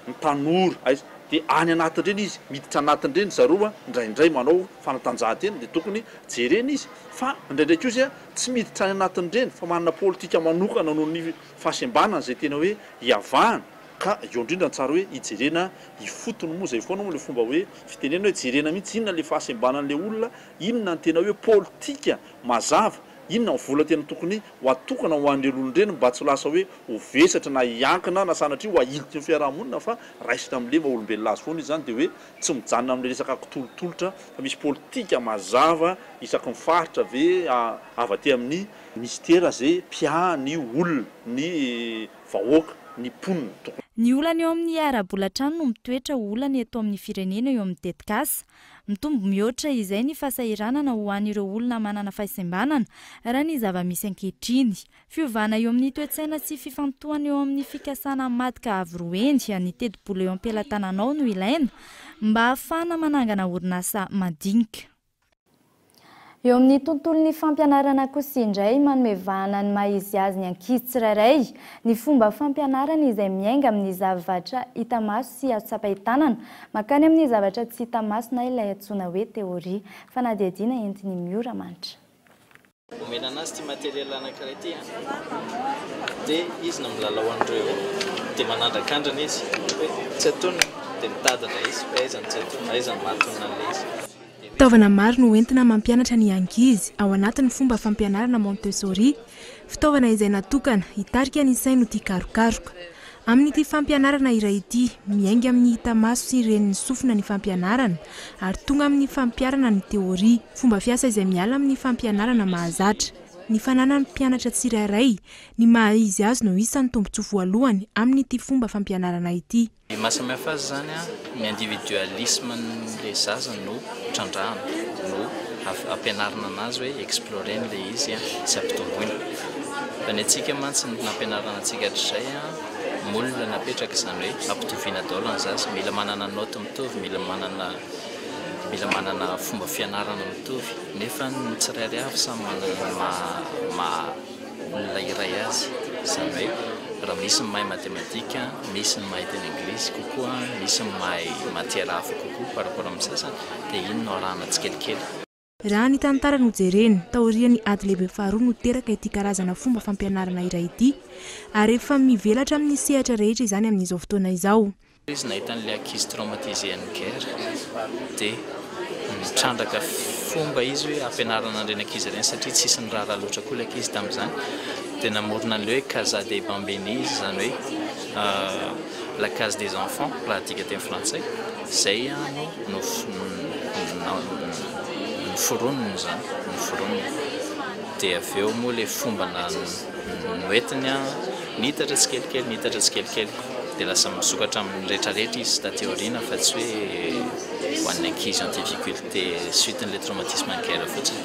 ny tanora aiza dia any anatin'ireny izy miditra anatin'ireny zareo indraindray manao fanatanjahantena dia tokony jerena izy fa indraindray koa izy tsy miditra any anatin'ireny fa manana politika manokana noho ny fahasembanana izay tena hoe hiavahana. Ka eo indrindra no tsara hoe hijerena ifotony moa izay foana moa ilay fomba hoe fitenenana hoe jerena mihitsy inona ilay fahasembanan'ilay olona, inona ny tena hoe politika mazava, inona ny vola tena tokony ho atokana ho an'ireny olona ireny mba tsy ho lasa hoe ho vesatra na hiankina na sanatria ho ahiliky ny fiaraha-monina fa raisina amin'ilay maha olombelona azy foana izy izany dia hoe tsy mijanona amin'ilay resaka kitolotolotra fa misy politika mazava isaky ny faritra ve avy aty amin'ny minisitera izay mpiahy ny olona, ny vahoaka, ny mponina. Tokony. Ny olana eo amin'ny ara-bola hatrany no mitoetra ho olana eto amin'ny firenena eo amin'ny tetikasa. Mitombo mihoatra izay ny fahasahiranana ho an'ireo olona manana fahasembanana, raha ny zava-misy ankehitriny. Fiovana eo amin'ny toe-tsaina sy fifantohana eo amin'ny fikasana hamadika avo roa heny ny tetibola eo am-pelatananao no ilaina mba hahafahana manangana orinasa madinika. Eo amin'ny tontolon'ny fampianarana kosa indray, manome vahana ny maha izy azy ny ankizy tsirairay ny fomba fampianarana izay miainga amin'ny zavatra hita maso sy azo tsapain-tanana mankany amin'ny zavatra tsy hita maso na ilay antsoina hoe teoria. Fanadihadiana entin'i Miora Manitra. Omena anazy ity matériel anankiray ity an, dia izy no milalao an'ireo eo, dia manandrakandrana izy hoe tsy antonona, dia mitady indray izy hoe aiza no tsy antonona, aiza no maha-antonona an'ilay izy. Fitaovana maro no entina mampianatra ny ankizy ao anatin'ny fomba fampianarana Montessori, fitaovana izay natokana hitarika ny sainy ho tia karokaroka. Amin'ity fampianarana iray ity, miainga amin'ny hita maso sy ren'ny sofina ny fampianarana ary tonga amin'ny fampiharana ny teoria, fomba fiasa izay miala amin'ny fampianarana mahazatra. Ny fananan'ny mpianatra tsirairay ny maha izy azy no isan'ny tombontsoa voalohany amin'ity fomba fampianarana ity. Ny maha samy hafa azy izany an, ny individualisme-n'ilay zaza no trandrahana, no ampianarina anazy hoe explorer-ny ilay izy an, sy ampitomboina. Fa ny antsika mantsy ny nampianarana antsika hatrizay an, moule napetraka izany hoe ampitoviana daholo ny zaza, mila manana note mitovy, mila manana mila manana fomba fianarana mitovy, nefa ny tsirairay avy samy manana ny maha maha olona iray azy, izany hoe raha misy ny mahay matematika, misy ny mahay teny anglisy kokoa, misy ny mahay matière hafa kokoa par rapport amin'ny sasany, dia iny no arahana tsikelikely. Raha ny tantara no jerena, taorian'ny ady lehibe faharoa no teraka ity karazana fomba fampianarana iray ity, ary efa mivelatra amin'ny sehatra rehetra izany amin'izao fotoana izao. Izy nahita an'ilay ankizy traumatisé an'ny guerre dia nitrandraka fomba izy hoe hampianarana an'ireny ankizy ireny satria tsisy niraharaha loatra koa ilay ankizy tamin'izany dia namorona an'ilay hoe Casa dei Bambini izy izany hoe la case des enfants raha adika teny frantsay izay no noforoniny izany noforoniny dia avy eo moa ilay fomba noentiny nitatra tsikelikely nitatra tsikelikely Dia lasa misokatra amin'ny rehetrarehetra izy taty aoriana fa tsy hoe ho an'ny ankizy en difficulté suite n'ilay traumatisme en guerre fotsiny.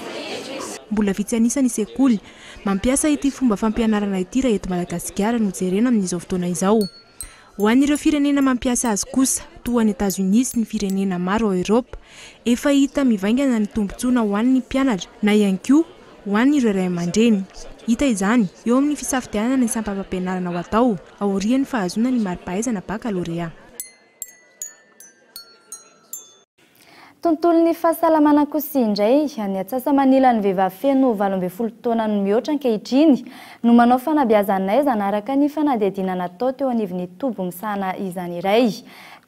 Mbola vitsy an'isa ny sekoly mampiasa ity fomba fampianarana ity raha eto Madagasikara no jerena amin'izao fotoana izao. Ho an'ireo firenena mampiasa azy kosa, toa an'i Etazonia sy ny firenena maro ao Eropa, efa hita mivaingana ny tombontsoa na ho an'ny mpianatra na ihany koa ho an'ireo ray aman-dreny. Hita izany eo amin'ny fisafidianana ny sampam-pampianarana ho atao aorian'ny fahazoana ny mari-pahaizana bakalorea. Tontolon'ny fahasalamana kosa indray, ny atsasa-manilan'ny vehivavy feno 18 taona no mihoatra ankehitriny no manao fanabeazan'aizana araka ny fanadihadiana natao teo anivon'ny toby misahana izany iray.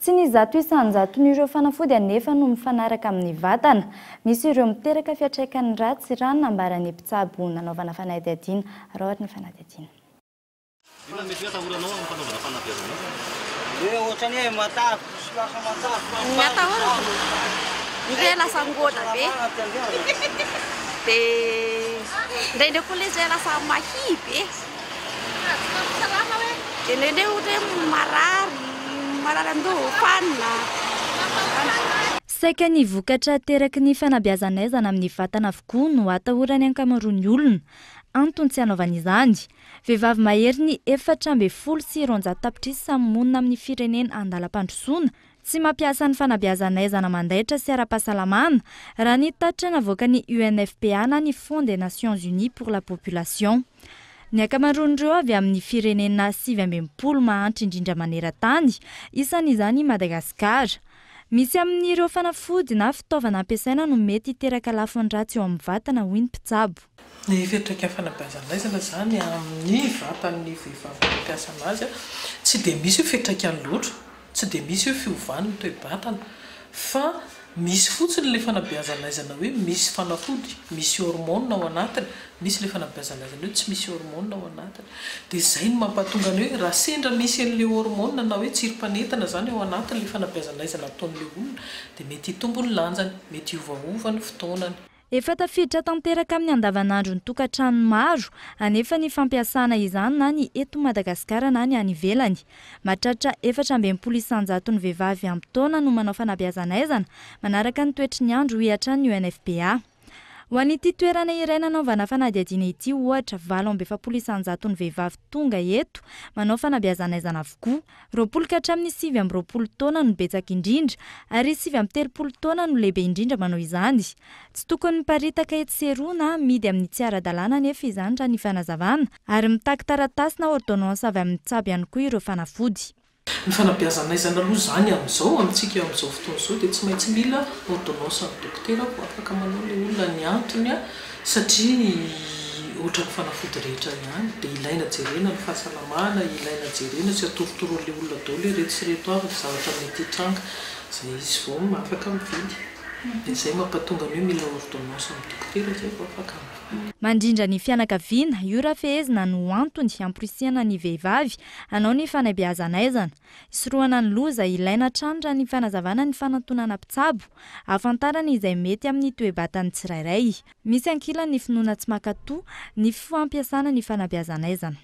Tsy ny 100 isan-jaton'ireo fanafody anefa no mifanaraka amin'ny vatana. Misy ireo miteraka fiantraikany ratsy raha ny nambaran'ny mpitsabo nanaovana fanadihadiana. Araho ary ny fanadihadiana. Inona no mety hoe atahoranao amin'ny fanaovana fanabeazana azy? Hoe ohatran'ny hoe matavy, misy lasa matavy. Ny atahorako ny hoe lasa ngôda be, dia indraindray koa ilay izy hoe lasa mahia be, dia indraindray ohatra hoe marary, marary an-doha, fanina. Saika ny vokatra ateraky ny fanabeazan'aizana amin'ny vatana avokoa no atahoran'ny ankamaroan'ny olona. Antony tsy hanaovany izany. Vehivavy mahery ny 214 tapitrisa monina amin'ny firenena andalam-pandrosoana, tsy mampiasa ny fanabeazan'aizana mandaitra sy ara-pahasalamana, raha ny tatitra navoakan'ny UNFPA na ny Fonds des Nations Unies pour la Population. Ny ankamaroan'ireo avy amin'ny firenena 69 mahantra indrindra maneran-tany, isan'izany i Madagasikara. Misy amin'ireo fanafody na fitaovana ampiasaina no mety hiteraka lafiny ratsy eo amin'ny vatana, hoy ny mpitsabo. Ny fiantraikan'ny fanabeazan'aizana izany amin'ny vatan'ny vehivavy mampiasa anazy tsy dia misy io fiantraikany loatra, tsy dia misy io fiovany ny toe-batana fa misy fotsiny ilay fanabeazan'aizana hoe misy fanafody, misy hormone ao anatiny, misy ilay fanabeazan'aizana hoe tsy misy hormone ao anatiny. Dia izay no mampahatonga ny hoe raha sendra misy an'ilay hormone na hoe tsirim-panentana izany ao anatin'ilay fanabeazan'aizana ataon'ilay olona dia mety hitombo ny lanjany, mety hiovaova ny fotoanany. Efa tafiditra tanteraka amin'ny andavanandron'ny tokantrano maro anefa ny fampiasana izany na ny eto Madagasikara na ny any ivelany. Mahatratra 64 isan-jaton'ny vehivavy ampy taona no manao fanabeazan'aizana manaraka ny toetry ny andro hoy hatrany ny UNFPA. Ho an'ity toerana iray nanaovana fanadihadiana ity ohatra, 48 isan-jaton'ny vehivavy tonga eto manao fanabeazan'aizana avokoa. 20 ka hatramin'ny 29 taona no betsaka indrindra ary 39 taona no lehibe indrindra manao izany. Tsy tokony miparitaka etsy sy eroa na amidy amin'ny tsy ara-dalàna anefa izany raha ny fanazavana, ary mitaky taratasy na ordonnance avy amin'ny mpitsabo ihany koa ireo fanafody. Ny fanabeazan'aizana aloha izany amin'izao, amintsika amin'izao fotoana izao dia tsy maintsy mila ordonnance an'ny dokotera vao afaka manao ilay olona. Ny antony satria ohatran'ny fanafody rehetra ihany dia ilaina jerena ny fahasalamana, ilaina jerena sy atorotoroan'ilay olona daholo hoe ireto sy ireto avy ny zavatra mety hitranga izay izy vao afaka mividy. Dia izay mampatonga ny hoe mila ordonnance amin'ny dokotera izay vao afaka mividy. Mandrindra ny fianakaviana, io raha fehezina no antony hamporisihana ny vehivavy hanao ny fanabeazan'aizana. Hisorohana ny loza, ilaina hatrany raha ny fanazavana ny fanantonana mpitsabo, ahafantarana izay mety amin'ny toe-batan'ny tsirairay. Misy ankilany ny finoana tsy mankatò ny fampiasana ny fanabeazan'aizana.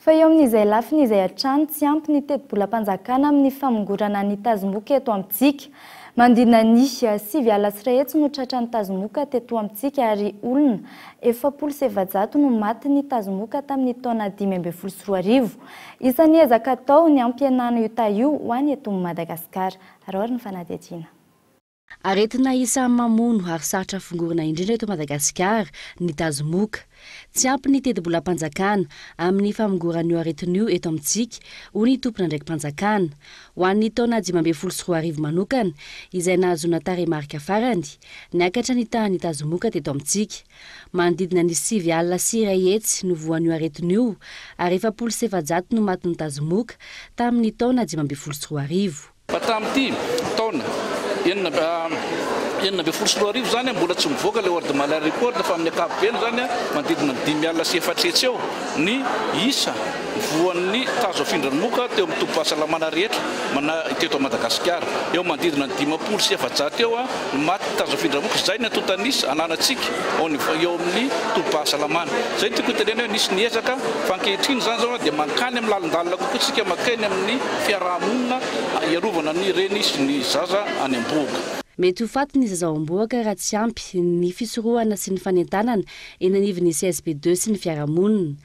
Fa eo amin'izay lafiny izay hatrany, tsy ampy ny tetibolam-panjakana amin'ny famongorana ny tazomoka eto amintsika. Manodidina ny 109 no tratran'ny tazomoka teto amintsika ary olona 440 no matin'ny tazomoka tamin'ny taona 2015. Isan'ny ezaka atao ny hampihenana io taha io ho any eto Madagasikara. Araho ary ny fanadihadiana. Aretina isan'ny mamono ary sarotra fongorina indrindra eto Madagasikara ny tazomoka. Tsy ampy ny tetibolam-panjakana amin'ny famongorana io aretina io eto amintsika, hoy ny tompon'andraiki-panjakana. Ho an'ny taona 2015 manokana, izay nahazoana tarehimarika farany, niakatra ny tahan'ny tazomoka teto amintsika. Manodidina ny 109 no voan'io aretina io ary 440 no matin'ny tazomoka tamin'ny taona 2015. Fa tamin'ity taona 2016 izany mbola tsy mivoaka ilay World Malaria Report fa amin'ny ankapobeny izany manodidina ny 405 eo ny isa voan'ny tazo afindran'ny moka teo amin'ny tobim-pahasalamana rehetra mana teto Madagasikara. Eo manodidina ny 450 eo ny maty tazo afindran'ny moka. Izay ny antontan'isa ananantsika ao eo amin'ny tobim-pahasalamana. Izay no tiako hotenenina hoe nisy ny ezaka fa ankehitriny izany izao dia mankany amin'ny lalindalina kokoa isika mankany amin'ny fiaraha-monina hiarovana ny reny sy ny zaza any am-bohoka. Mety ho faty ny zaza ao am-bohoka raha tsy ampy ny fisorohana sy ny fanentanana eny anivon'ny CSB ii sy ny fiarahamonina.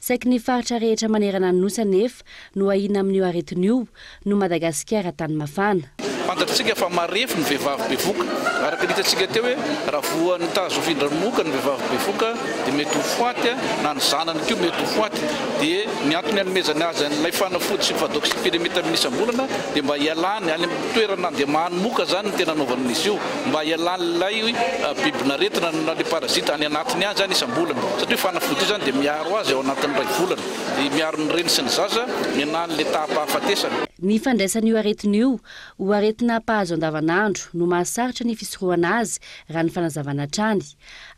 Saiky ny faritra rehetra manerana ny Nosy anefa no ahiana amin'io aretina io noho Madagasikara tany mafana. Fantatritsika fa marefo ny vehivavy bevoka. Araka ny hitantsika teo hoe raha voan'ny tazo findra-moka ny vehivavy bevoka dia mety ho faty na ny zanany koa mety ho faty. Dia ny antony anomezany azy an'ilay fanafody sulfadoxine-pyrimethamine isam-bolana dia mba hialany any amin'ny toerana andemahany moka izany no tena anaovany an'izy io. Mba hialan'ilay bibin'aretina na ilay parasite any anatiny any izany isam-bolana. Satria io fanafody io izany dia miaro azy ao anatin'ny iray volana. Dia miaro ny reny sy ny zaza, mianaha an'ilay taham-pahafatesana. Ny fandraisana io aretina io ho aretina mpahazo andavanandro no mahasarotra ny fisorohana azy raha ny fanazavana hatrany.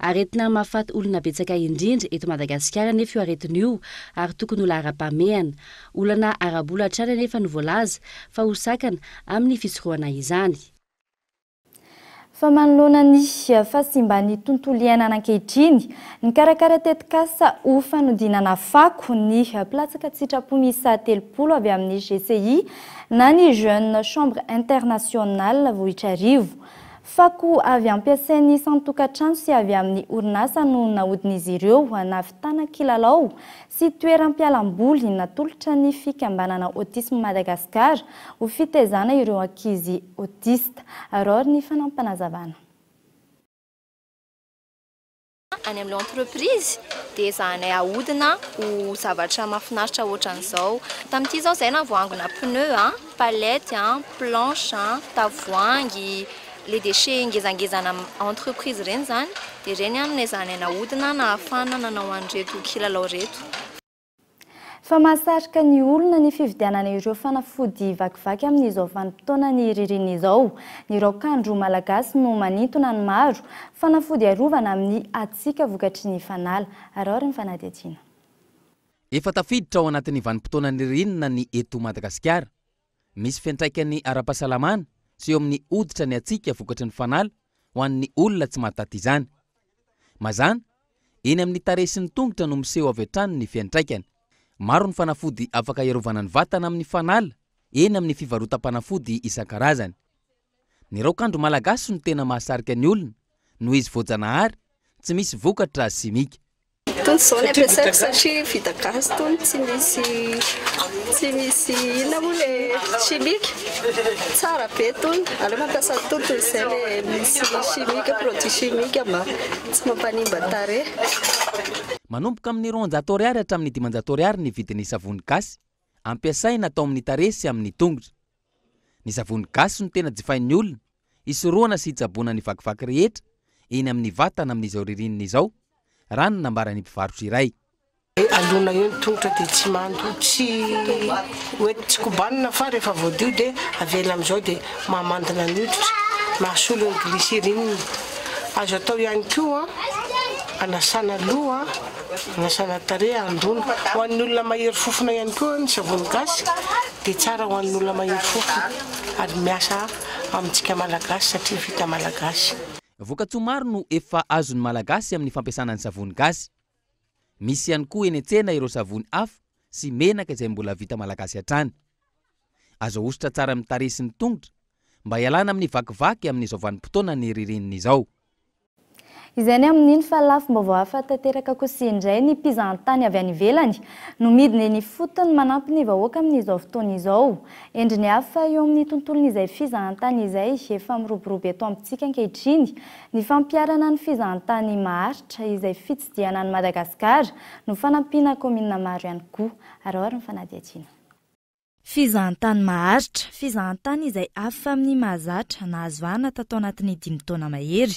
Aretina mahafaty olona betsaka indrindra eto Madagasikara anefa io aretina io ary tokony ho laharam-pahamehana. Olana ara-bola hatrany anefa no voalaza fa ho sakana amin'ny fisorohana izany. Fa manoloana ny fahasimban'ny tontolo iainana ankehitriny, nikarakara tetikasa ho fanodinana fako ny mpilatsaka an-tsitrapo miisa 30 avy amin'ny GCI na ny Jeune Chambre Internationale Vohitrarivo. Fako avy ampiasain'ny isan-tokantrano sy avy amin'ny orinasa no nahodin'izy ireo nahavitana kilalao sy toeram-pialamboly natolotra ny fikambanana Autisme Madagascar ho fitaizana ireo ankizy autiste. Aurore ny fanampinazavana. Any amin'ilay entreprise. Dia ezahanay ahodina ho zavatra mahafinaritra ohatran'izao. Tamin'ity izao izahay navoangona pneu a, palette a, planche a, tavoahangy, le déchet ngezangezana entreprise ireny izany, dia ireny no nezahanay nahodina nahafahana nanao an'ireto kilalao ireto. Fa mahasarika ny olona ny fividianana ireo fanafody vakivaky amin'izao vanim-potoanan'ny ririnina izao. Ny raokandro malagasy no manintona ny maro. Fanafody arovana amin'ny hatsiaka vokatry ny fanala. Araho ary ny fanadihadiana. Efa tafiditra ao anatin'ny vanim-potoanan'ny ririnina ny eto Madagasikara. Misy fiantraikany ara-pahasalamana sy eo amin'ny hoditra ny hatsiaka vokatry ny fanala ho an'ny olona tsy mahataty izany. Mazàna, eny amin'ny tarehy sy ny tongotra no miseho avy hatrany ny fiantraikany. Maro ny fanafody afaka hiarovana ny vatana amin'ny fanala eny amin'ny fivarotam-panafody isan-karazany. Ny raokandro malagasy no tena mahasarika ny olona noho izy voajanahary, tsy misy vokatra simika. Itony izao ny ampiasaiko satria vita gasy itony tsy misy tsy misy inona moa le chimique. Tsara be itony, aleo mampiasa an'itony toy izay le misy chimique, produit chimique mba tsy mampanimba tarehy. Manomboka amin'ny 200 ariary hatramin'ny 500 ariary ny vidin'ny savony gasy ampiasaina atao amin'ny tarehy sy amin'ny tongotra. Ny savony gasy no tena jifain'ny olona hisorohana sy hitsaboana ny vakivaky rehetra eny amin'ny vatana amin'izao ririnina izao, raha ny nambaran'ny mpivarotra iray. Alona eo ny tongotra dia tsy mando, tsy hoe tsy kobanina fa rehefa voadio dia avela amin'izao dia mahamandina ny hoditra, mahasolo ny glycérine. Azo atao ihany koa anasana loha, anasana tarehy, androana. Ho an'ny olona mahery fofona ihany koa ny savony gasy dia tsara ho an'ny olona mahery fofona ary miasa amintsika Malagasy satria vita Malagasy. Vokatsoa maro no efa azon'ny Malagasy amin'ny fampiasana ny savony gasy. Misy ihany koa eny an-tsena ireo savony hafa sy menaka izay mbola vita Malagasy hatrany. Azo ahosotra tsara amin'ny tarehy sy ny tongotra mba hialana amin'ny vakivaky amin'izao vanim-potoanan'ny ririnina izao. Izay ny amin'iny fa lafim-baovao hafa tanteraka kosa indray ny mpizahantany avy any ivelany no midina eny ifotony manampy ny vahoaka amin'izao fotoana izao. Endriny hafa eo amin'ny tontolon'izay fizahantany izay efa miroborobo eto amintsika ankehitriny ny fampiharana ny fizahantany maharitra izay fitsidihana an'i Madagasikara no fanampiana kaominina maro ihany koa. Araho ary ny fanadihadiana. Fizahantany maharitra, fizahantany izay hafa amin'ny mahazatra nahazo vahana tato anatin'ny dimy taona mahery.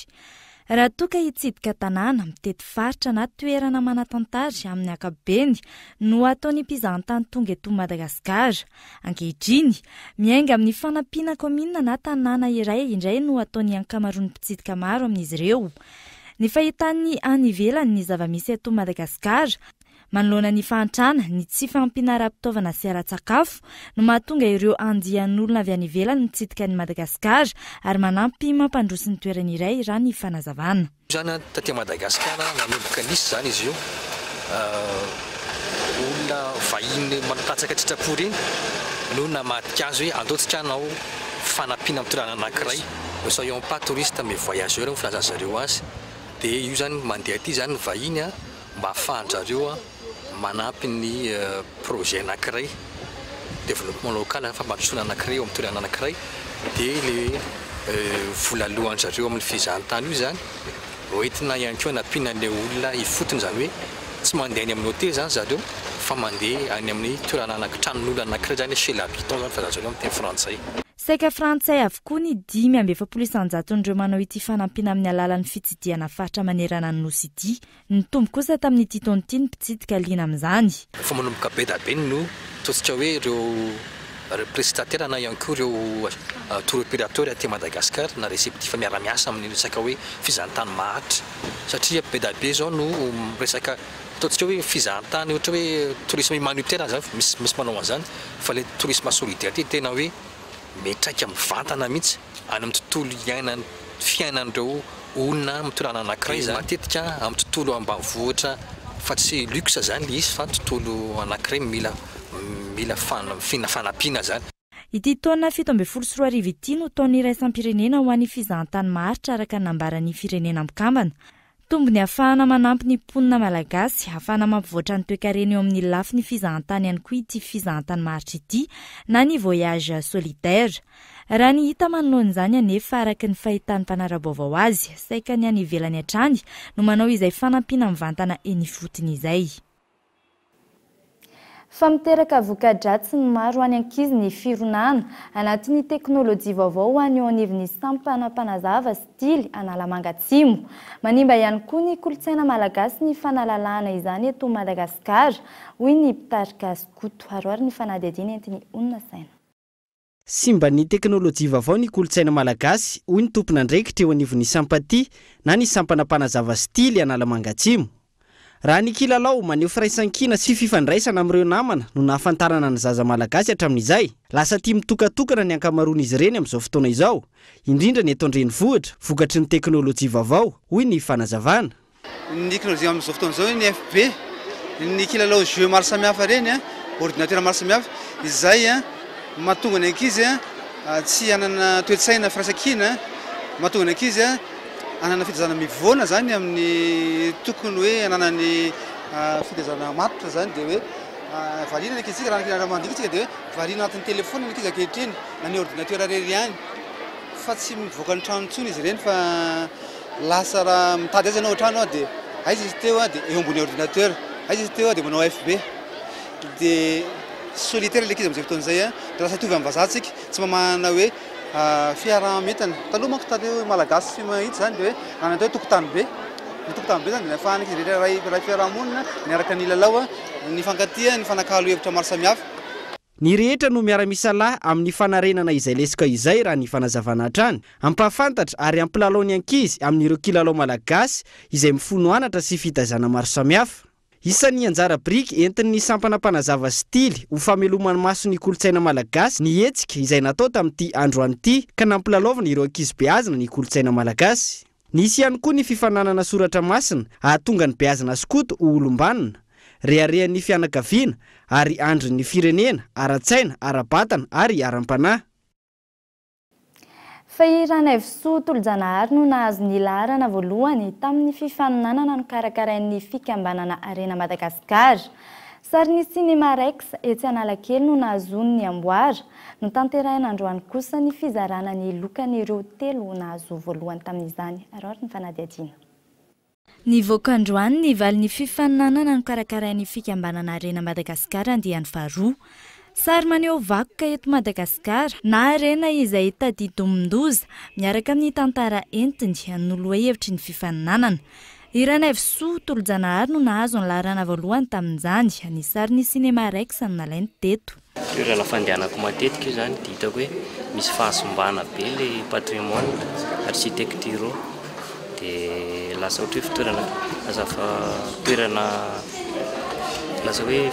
Raha toa ka hitsidika tanàna, mitety faritra na toerana manan-tantara amin'ny ankapobeny no ataon'ny mpizahantany tonga eto Madagasikara. Ankehitriny, miainga amin'ny fanampiana kaominina na tanàna iray indray no ataon'ny ankamaroan'ny mpitsidika maro amin'izy ireo. Ny fahitan'ny any ivelany ny zava-misy eto Madagasikara, Manoloana ny fahantrana, ny tsy fahampiana ara-pitaovana sy ara-tsakafo no mahatonga ireo andian'olona avy any ivelany mitsidika an'i Madagasikara ary manampy mampandroso ny toerana iray raha ny fanazavana. Io zany taty Madagasikara nanomboka nisy zany izy io, olona vahiny mpandatsaka an-tsitrapo ireny no namadika azy hoe andao tsika hanao fanampiana amin'ny toerana anankiray, ne soyons pas touristes mais voyageurs hoy filazan'ny zareo azy, dia io zany mandeha aty zany ny vahiny an, mba ahafahan-drareo manampy ny projet anankiray, développement local, fampandrosoana anankiray eo amin'ny toerana anankiray, dia ilay vola aloan-drareo amin'ny fizahantany io izany hoentina ihany koa hanampiana an'ilay olona ifotony, izany hoe tsy mandeha any amin'ny hotely izany zareo fa mandeha any amin'ny toerana anaky tranon'olona anankiray izany chez l'habitant izany filazan-jareo amin'ny teny frantsay. Saika frantsay avokoa ny 45 isan-jaton'ireo manao ity fanampiana amin'ny alalan'ny fitsidihana faritra manerana ny Nosy ity. Nitombo kosa tamin'ity taona ity ny mpitsidika liana amin'izany. Efa manomboka be da be no ataontsika hoe ireo prestataire na ihany koa ireo tour opérateur aty Madagascar na réceptif miara-miasa amin'ny resaka hoe fizahantany maharitra satria be da be izao no miresaka ataontsika hoe fizahantany ohatra hoe tourisme humanitaire zany misy misy manao an'izany fa le tourisme solidaire ty tena hoe miantraika mivantana mihitsy any amin'ny tontolo iainan'ny fiainan'ireo olona amin'ny toerana anankiray izany. Matetika amin'ny tontolo ambanivohitra fa tsy luxe izany ilay izy fa tontolo anankiray mila mila fanampiana izany. Ity taona 2017 ity no taona iraisam-pirenena ho an'ny fizahantany maharitra araka ny nambaran'ny Firenena Mikambana. Tombony ahafahana manampy ny mponina malagasy, ahafahana mampivoatra ny toekarena eo amin'ny lafiny fizahantany ihany koa ity fizahantany maharitra ity na ny voyage solidaire. Raha ny hita manoloana izany anefa araka ny fahitan'ny mpanara-baovao azy, saika ny any ivelany hatrany no manao izay fanampiana mivantana eny ifotony izay. Fa miteraka voka-dratsy ny maro any ankizy ny fironana anatin'ny teknolojia vaovao ho an'ny eo anivon'ny sampana mpanazava sy tily Analamanga Atsimo. Manimba ihany koa ny kolontsaina malagasy ny fanalalahana izany eto Madagasikara, hoy ny mpitarika skoto. Aroary ny fanadihadiana entin'i Onona Saina. Simban'ny teknolojia vaovao ny kolontsaina malagasy, hoy ny tompon'andraikitra eo anivon'ny Sampati na ny sampana mpanazava sy tily Analamanga Atsimo. Raha ny kilalao maneho firaisankina sy fifandraisana amin'ireo namana no nahafantarana ny zaza malagasy hatramin'izay, lasa tia mitokatokana ny ankamaroan'izy ireny amin'izao fotoana izao, indrindra ny eto an-drenivohitra, vokatry ny teknolojia vaovao, hoy ny fanazavana. Ny teknolojia amin'izao fotoana izao, ny FB, ny kilalao jeux maro samihafa ireny, ordinateur maro samihafa, izay mahatonga ny ankizy tsy hanana toe-tsaina firaisankina, mahatonga ny ankizy hanana fitaizana mivoana izany amin'ny tokony hoe hananany fitaizana matotra izany dia hoe variana ny ankizintsika, raha ny mandinika isika dia hoe variana anatin'ny telefaonina ny ankizy ankehitriny na ny ordinateur irery ihany fa tsy mivoaka ny trano intsony izy ireny fa Lasa raha mitady azy ianao an-trano an, dia aiza izy teo an, dia eo ambony ordinateur, aiza izy teo an, dia manao FB. Dia solitaire ilay ankizy amin'izay fotoana izay an, dia lasa hitovy amin'ny vazaha tsika, tsy mba manana hoe fiaraha-mientana. Taloha manko taloha hoe malagasy mahitsy izany dia hoe nanana atao hoe tokotany be. Ny tokotany be izany dia nahafahan'ny ankizy rehetra iray iray fiaraha-monina, niaraka nilalao an, nifankatia, nifanakalo hevitra maro samihafa. Ny rehetra no miara-misalahy amin'ny fanarenana izay lesoka izay raha ny fanazavana hatrany. Hampahafantatra ary hampilalao ny ankizy amin'ireo kilalao malagasy izay mifono anatra sy fitaizana maro samihafa. Isan'ny anjara biriky entin'ny sampana mpanazava sy tily ho famelomany-maso ny kolontsaina malagasy ny hetsika izay natao tamin'ity androany ity ka nampilalaovina ireo ankizy beazina ny kolontsaina malagasy. Nisy ihany koa ny fifananana soratra masina hahatonga ny beazina skoto ho olom-banona, reharehan'ny fianakaviana ary andrin'ny firenena ara-tsaina, ara-batana ary aram-panahy. Fa i Ranaivosoa Tolojanahary no nahazo ny laharana voalohany tamin'ny fifaninanana nokarakarain'ny fikambanana Arena Madagasikara. Sarin'ny Cinema Rex etsy Analakely no nahazoany ny amboara. Notanterahina androany kosa ny fizarana ny lokan'ireo telo nahazo voalohany tamin'izany. Araho ary ny fanadihadiana. Nivoaka androany ny valin'ny fifaninanana nokarakarain'ny fikambanana Arena Madagasikara andiany faharoa. Sary maneho vakoka eto Madagasikara na harena izay tadidomin-doza miaraka amin'ny tantara entiny no lohahevitry ny fifaninanana. I Ranaivosoa Tolojanahary no nahazo ny laharana voalohany tamin'izany. Ny sarin'ny Cinema Rex no nalainy teto. Toerana fandehanako matetika io zany dia hitako hoe misy fahasimbana be le patrimoine architecturaux dia lasa ohatra hoe fitoerana lasa toerana lasa hoe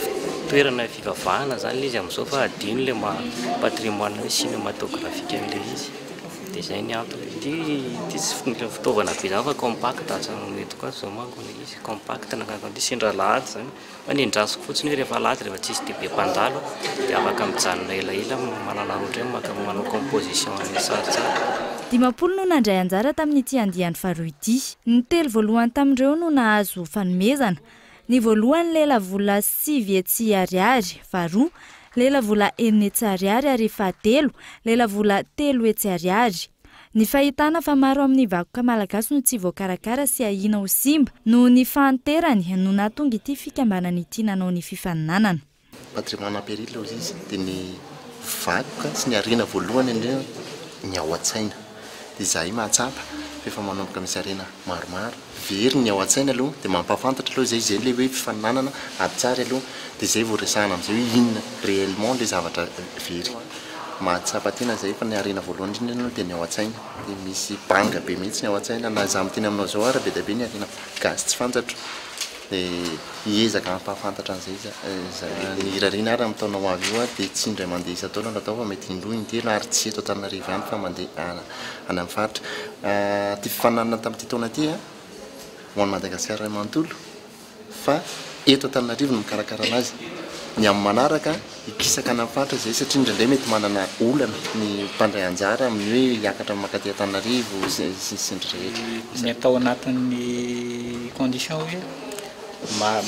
toerana fivavahana zany le izy amin'izao fa adino le maha patrimoine hoe cinématographique an'ilay izy dia izay ny antony. Ity ity tsy fitaovana be zany fa compact entiko azy zao manko ilay izy compact nakako an'ity sendra alahady zany. Fa ny andrasako fotsiny hoe rehefa alahady rehefa tsisy dia be mpandalo dia afaka mijanona elaela mananarotro eny maka manao composition an'ilay sary tsara. 50 no nandray anjara tamin'ity andiany faharoa ity. Ny telo voalohany tamin'ireo no nahazo fanomezana. Ny voalohany lelavola 900 ariary, faharoa, lelavola 600 ariary ary fahatelo, lelavola 300 ariary. Ny fahitana fa maro amin'ny vakoka malagasy no tsy voakarakara sy ahiana ho simba noho ny fahanterany no nahatonga ity fikambanana ity nanao ny fifaninanana. Patrimoine en péril hozy izy dia ny vakoka sy ny harena voalohany indrindra ny ao an-tsaina. Dia izahay mahatsapa fa efa manomboka misy harena maromaro very ny ao an-tsaina aloha dia mampahafantatra aloha izay, izay ilay hoe fifaninanana ady tsara aloha dia izay vao resahana amin'izay hoe inona réellement ilay zavatra very. Mahatsapa tena izay fa ny harena voalohany indrindra aloha dia ny ao an-tsaina, dia misy banga be mihitsy ny ao an-tsaina, na izaho miteny aminao izao ary be dia be ny harena gasy tsy fantatro, dia hiezaka hampahafantatra an'izay izahay. Ny irariana ary amin'ny taona ho avy io dia tsy indray mandeha isan-taona no atao fa mety indroa intelo ary tsy eto Antananarivo ihany fa mandeha any amin'ny faritra. Ity fifaninanana tamin'ity taona ity ho an'i Madagasikara iray manontolo fa eto Antananarivo no mikarakara anazy. Ny amin'ny manaraka, hikisaka any amin'ny faritra izay satria indraindray mety manana olana ny mpandray anjara amin'ny hoe hiakatra mankaty Antananarivo sy sy ny rehetra. Ny atao anatin'ny condition hoe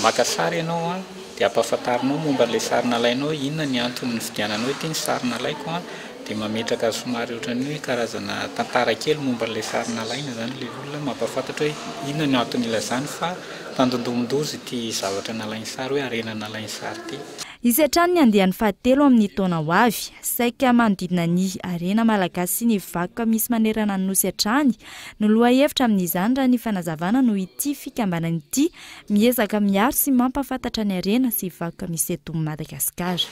maka sary ianao an, dia ampahafantarinao momba ilay sary nalainao hoe inona ny antony nividiananao ity ny sary nalaiko an, dia mametraka somary ohatran'ny hoe karazana tantara kely momba ilay sary nalaina izany ilay olona mampahafantatra hoe inona no antony ilazany fa tandindomin-doza ity zavatra nalainy sary hoe harena nalainy sary ity. Hisy hatrany ny andiany fahatelo amin'ny taona ho avy. Saika manodidina ny harena malagasy sy ny vakoka misy manerana ny Nosy hatrany no lohahevitra amin'izany raha ny fanazavana noho ity fikambanana ity miezaka miaro sy mampahafantatra ny harena sy vakoka misy eto Madagasikara.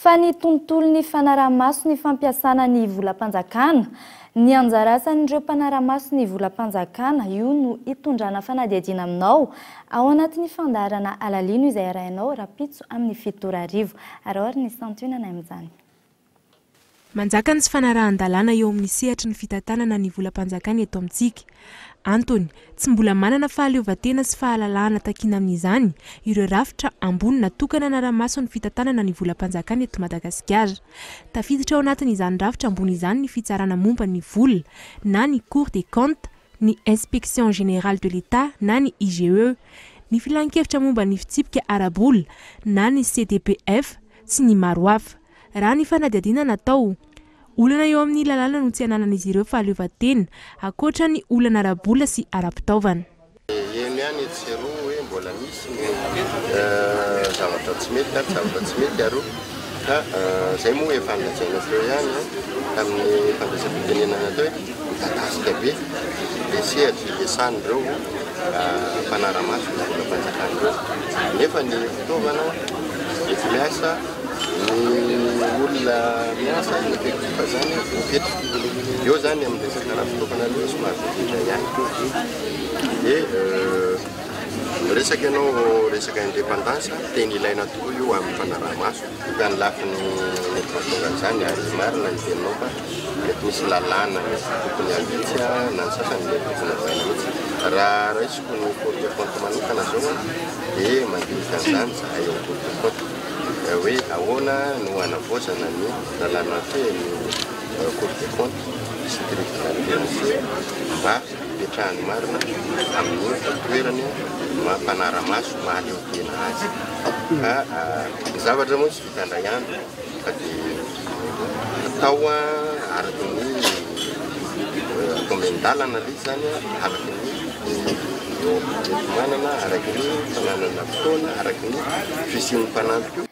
Fa ny tontolon'ny fanaraha-maso ny fampiasana ny volam-panjakana, ny anjara asan'ireo mpanara-maso ny volam-panjakana, io no hitondrana fanadihadiana aminao ao anatin'ny fandaharana Alalino izay arahinao rahampitso amin'ny 19:00. Araho ary ny santionany amin'izany. Manjaka ny tsy fanarahan-dalàna eo amin'ny sehatry ny fitantanana ny volam-panjakana eto amintsika. Antony, tsy mbola manana fahaleovantena sy fahalalahana takiana amin'izany ireo rafitra ambony natokana hanara-maso ny fitantanana ny volam-panjakana eto Madagasikara. Tafiditra ao anatin'izany rafitra ambony izany ny fitsarana momba ny vola na ny Cour des comptes, ny Inspection générale de l'Etat na ny IGE, ny filankevitra momba ny fitsipika ara-bola na ny CDPF sy ny maro hafa. Raha ny fanadihadiana natao, olana eo amin'ny lalàna no tsy ananan'izy ireo fahaleovantena, ankoatra ny olana ara-bola sy ara-pitaovana. Heno ihany etsy sy eroa hoe mbola misy ny zavatra tsy mety ary zavatra tsy mety aroa ka izay moa efa nolazaina teo ihany tamin'ny fandraisam-pitenenana teo hoe midadasika be ilay sehatra iasan'ireo mpanara-maso ny volam-panjakana ireo nefa ny fitaovana enti-miasa Ny olona miasa, ny effectif zany voafetra. Eo zany amin'ny resaka ara-pitaovana aloha somary voafetra ihany. Dia miresaka ianao resaka indépendance, tena ilaina tokoa io amin'ny fanaraha-maso. Ka ny lafiny mety mahatonga an'izany ary marina ny teninao fa mety misy lalàna mety tokony hahitsy na ny sasany mety tokony hovaina mihitsy. Raha raisiko ny Cour des comptes manokana zao dia mandinika an'izany zahay ao Cour des comptes. hoe ahoana no hanavaozana ny lalàna mifehy ny Cour des comptes sy tribunal financier mba hipetrahany marina amin'ny toerany maha mpanara-maso mahaleo tena azy. Fa ny zavatra moa tsy vita indray andro fa dia atao araka ny atao miandalana ilay izy izany araka ny eo am-pitomanana, araka ny fananana fotoana, araka ny fisian'ny mpanampy koa.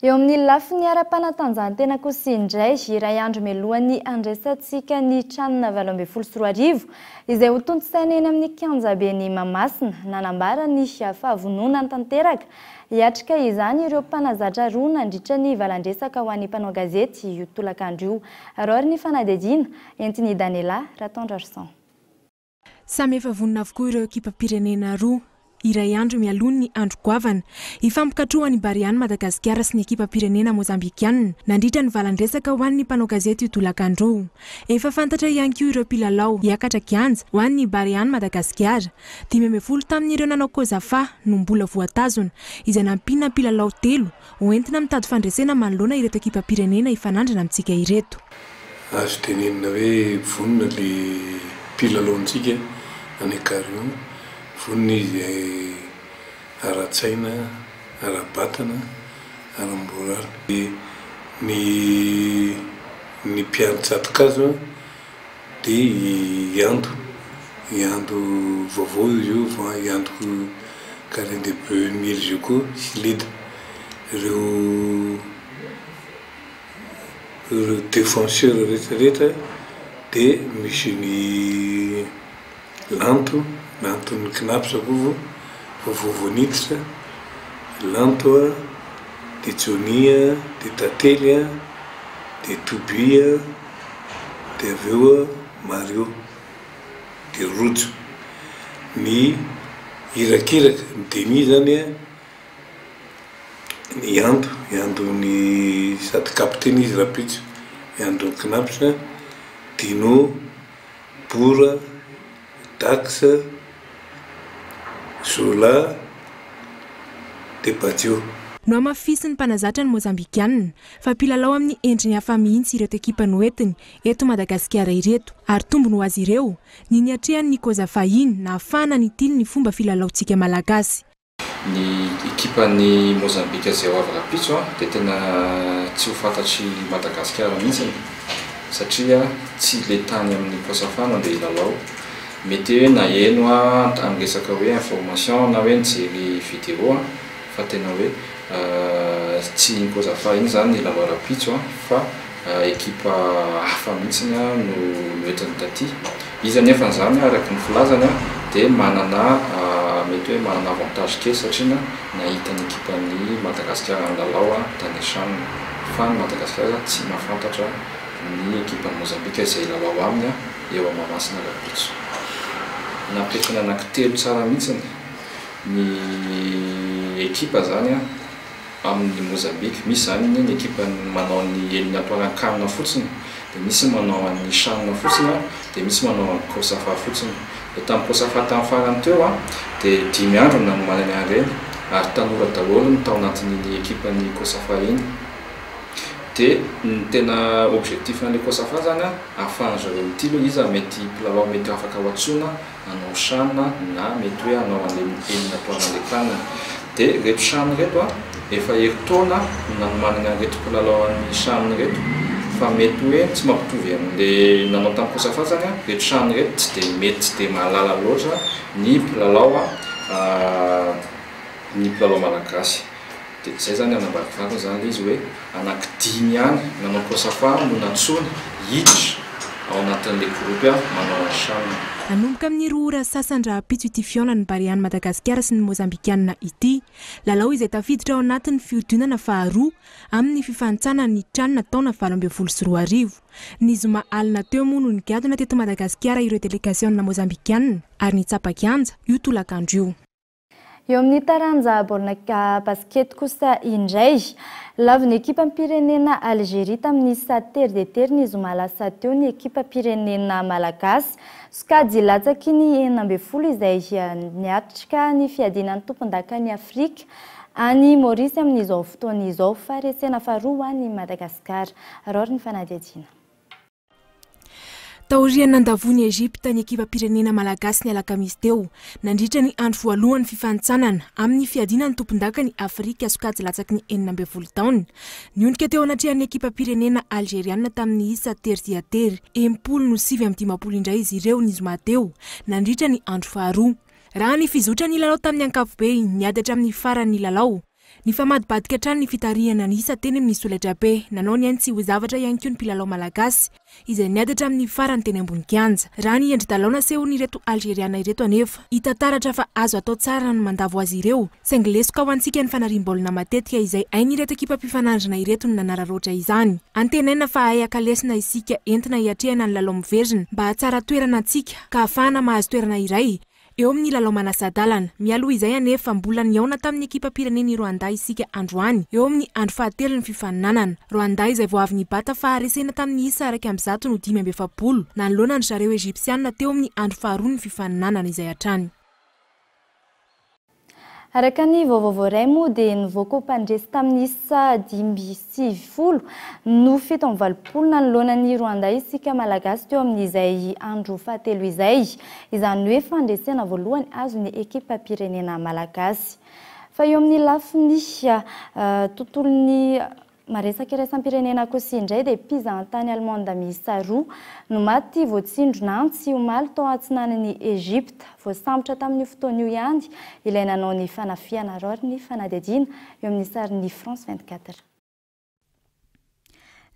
Eo amin'ny lafiny ara-panatanjahantena kosa indray, iray andro mialohan'ny handraisantsika ny Can 2018, izay ho tontosaina eny amin'ny kianjaben'i Mahamasina, nanambara ny fahavononany tanteraka hiatrika izany ireo mpanazatra roa nandritra ny valan-dresaka ho an'ny mpanao gazety io tolakandro io. Araho ny fanadihadiana entin'i Daniela Ratondrarison. Samy efa vonona avokoa ireo ekipam-pirenena roa, iray andro mialoha ny andro goavana. Hifampikatrohan'ny Barean'i Madagasikara sy ny ekipam-pirenena mozambikianina, nandritra ny valan-dresaka ho an'ny mpanao gazety io tolakandro io. Efa fantatra ihany koa ireo mpilalao hiakatra kianja ho an'ny Barean'i Madagasikara. 15 tamin'ireo nanao Cosafa no mbola voatazona, izay nampiana mpilalao telo hoentina mitady fandresena manoloana ireto ekipam-pirenena hifanandrina amintsika ireto. Azo tenenina hoe vonona le mpilalaontsika any Carion, vonona izy ara-tsaina, ara-batana, ara-moraly. Ny ny mpiandry tsato-kazo dia i Ando, i Ando vaovao izy io, i Ando Carien de Beuil Jeko sy Leda, ireo. Ireo défenseur rehetra rehetra dia misy ny Lanto, Lanton'ny Cnaps koa vao vao niditra, Lanto a, dia Johnny a, dia Tantely a, dia Toby a, dia avy eo Mario, dia Rojo. Ny irakiraka, ny Denis zany a. Ny Ando, i Ando ny sady kapiteny izy rahampitso, i Ando Cnaps, Dino, Bora, Dax, Zola, dia Badio. Nohamafisin'ny mpanazatra ny Mozambikanina fa mpilalao amin'ny endriny hafa mihitsy ireto ekipa noentiny eto Madagasikara ireto ary tombony ho azy ireo ny niatrehany ny Koza fahiny nahafahana nitily ny fomba filalaontsika Malagasy. Ny ekipan'i Mozambika izay ho avy rahampitso dia tena tsy ho fantatr'i Madagasikara mihitsy satria tsy ilay tany amin'ny Cosafa no andeha hilalao. Mety hoe naheno amin'ny resaka hoe information na hoe nijery vidéo fa tena hoe tsy iny Cosafa iny izany ny hilalao rahampitso fa ekipa hafa mihitsy no noentiny taty. Izy anefa izany araka ny filazany dia manana mety hoe manana avantage kely satria nahita ny ekipan'i Madagasikara nilalao tany Chan fa ny Madagasikara tsy mahafantatra ny ekipan'i Mozambika izay hilalao aminy eo Mahamasina rahampitso. Napetrany anankitelo tsara mihitsy ny ekipa izany. Amin'ny Mozambique. Misy izany ny ekipa manao ny éliminatoire CAN fotsiny, dia misy manao an'ny CHAN fotsiny an, dia misy manao an'ny Cosafa fotsiny. Dia tamin'ny Cosafa tamin'ny farany teo an, dia dimy andro no nanomanany an'ireny, ary tanora daholo ny tao anatin'iny ekipan'ny Cosafa iny. Dia ny tena objectif an'ilay Cosafa izany an, ahafahan-dry zareo mitily hoe iza mety mpilalao mety afaka ho antsoina hanao chan na mety hoe hanao an'ilay éliminatoire an'ilay can. Dia ireto chan ireto an, efa herintaona no nanomanana an'ireto mpilalao an'ny chan ireto, fa mety hoe tsy mampitovy an'ilay nanao tamin'ny Cosafa izany an, ireto chan ireto tsy dia mety tsy dia mahalala loatra ny mpilalao ny mpilalao malagasy. Dia izay izany anambadivariny izany ilay izy hoe anaky dimy ihany nanao Cosafa no nantsoina hiditra ao anatin'ilay groupe manao an'i Chan. Hanomboka amin'ny roa ora sasany rahampitso ity fihaonan'ny Barean'i Madagasikara sy ny Mozambikanina ity. Lalao izay tafiditra ao anatin'ny fihodinana faharoa amin'ny fifanintsanana ny Can taona 2018. Ny zoma alina teo moa no nigadona teto Madagasikara ireo delegasiona mozambikanina ary nitsapa kianja io tolakandro io. Eo amin'ny taranja baolina basikety kosa indray, lavon'ny ekipam-pirenena Algeria tamin'ny isa tery dia tery ny zoma lasa teo ny ekipam-pirenena malagasy. Sokajy latsaky ny 16 izay niatrika ny fiadiana ny tompondakan'i Afrika any Maorisy amin'izao fotoana izao. Faharesena faharoa ho an'i Madagasikara. Raory ny fanadihadiana. Taorian'ny nandavoan'i Egypte ny ekipam-pirenena malagasy ny alakamisy teo, nandritra ny andro voalohan'ny fifanintsanana amin'ny fiadiana ny tompondakan'i Afrika sokajy latsaky ny 16 taona. Niondrika teo anatrehan'ny ekipam-pirenena algeriana tamin'ny isa tery dia tery, 60 no 59 indray izy ireo ny zoma teo, nandritra ny andro faharoa. Raha ny fizotran'ny lalao tamin'ny ankapobeny, niady hatramin'ny faran'ny lalao. Nifamadibadika hatrany ny fitarihana ny isa teny amin'ny solaitrabe. Nanao ny ainy tsy ho zavatra ihany koa ny mpilalao malagasy, izay niady hatramin'ny farany teny ambony kianja. Raha ny endri-dalao nasehon'ireto Algeriana ireto anefa, hita taratra fa azo atao tsara ny mandavo azy ireo, saingy lesoka ho antsika ny fanariam-baolina matetika izay hain'ireto ekipam-pifanandrina ireto ny nanararaotra izany. Antenaina fa hahay haka lesona isika entina hiatrehana ny lalao miverina mba hahatsara toerana antsika ka hahafahana mahazo toerana iray Eo amin'ny lalao manasa-dalana. Mialoha izay anefa, mbola nihaona tamin'ny ekipam-pirenen'i Rwanda isika androany, eo amin'ny andro fahatelon'ny fifaninanana. Rwanda izay vao avy nibata faharesena tamin'ny isa 101 no 45, nanoloana an-dry zareo Egyptiana teo amin'ny andro faharoan'ny fifaninanana izay hatrany. Araka ny vaovao voaray moa dia nivoaka ho mpandresy tamin'ny isa 95 no 87 nanoloana an'i Rwanda isika Malagasy teo amin'izay andro fahatelo izay. Izany hoe fandresena voalohany azon'ny ekipam-pirenena malagasy. Fa eo amin'ny lafiny tontolon'ny Maresaka iraisam-pirenena kosa indray dia mpizahantany allemande miisa roa no maty voatsindrona antsy omaly tao atsinanan'i Egypte. Voasambotra tamin'io fotoana io ihany ilay nanao ny fanafihana raory ny fanadihadiana eo amin'ny sarin'ny France 24.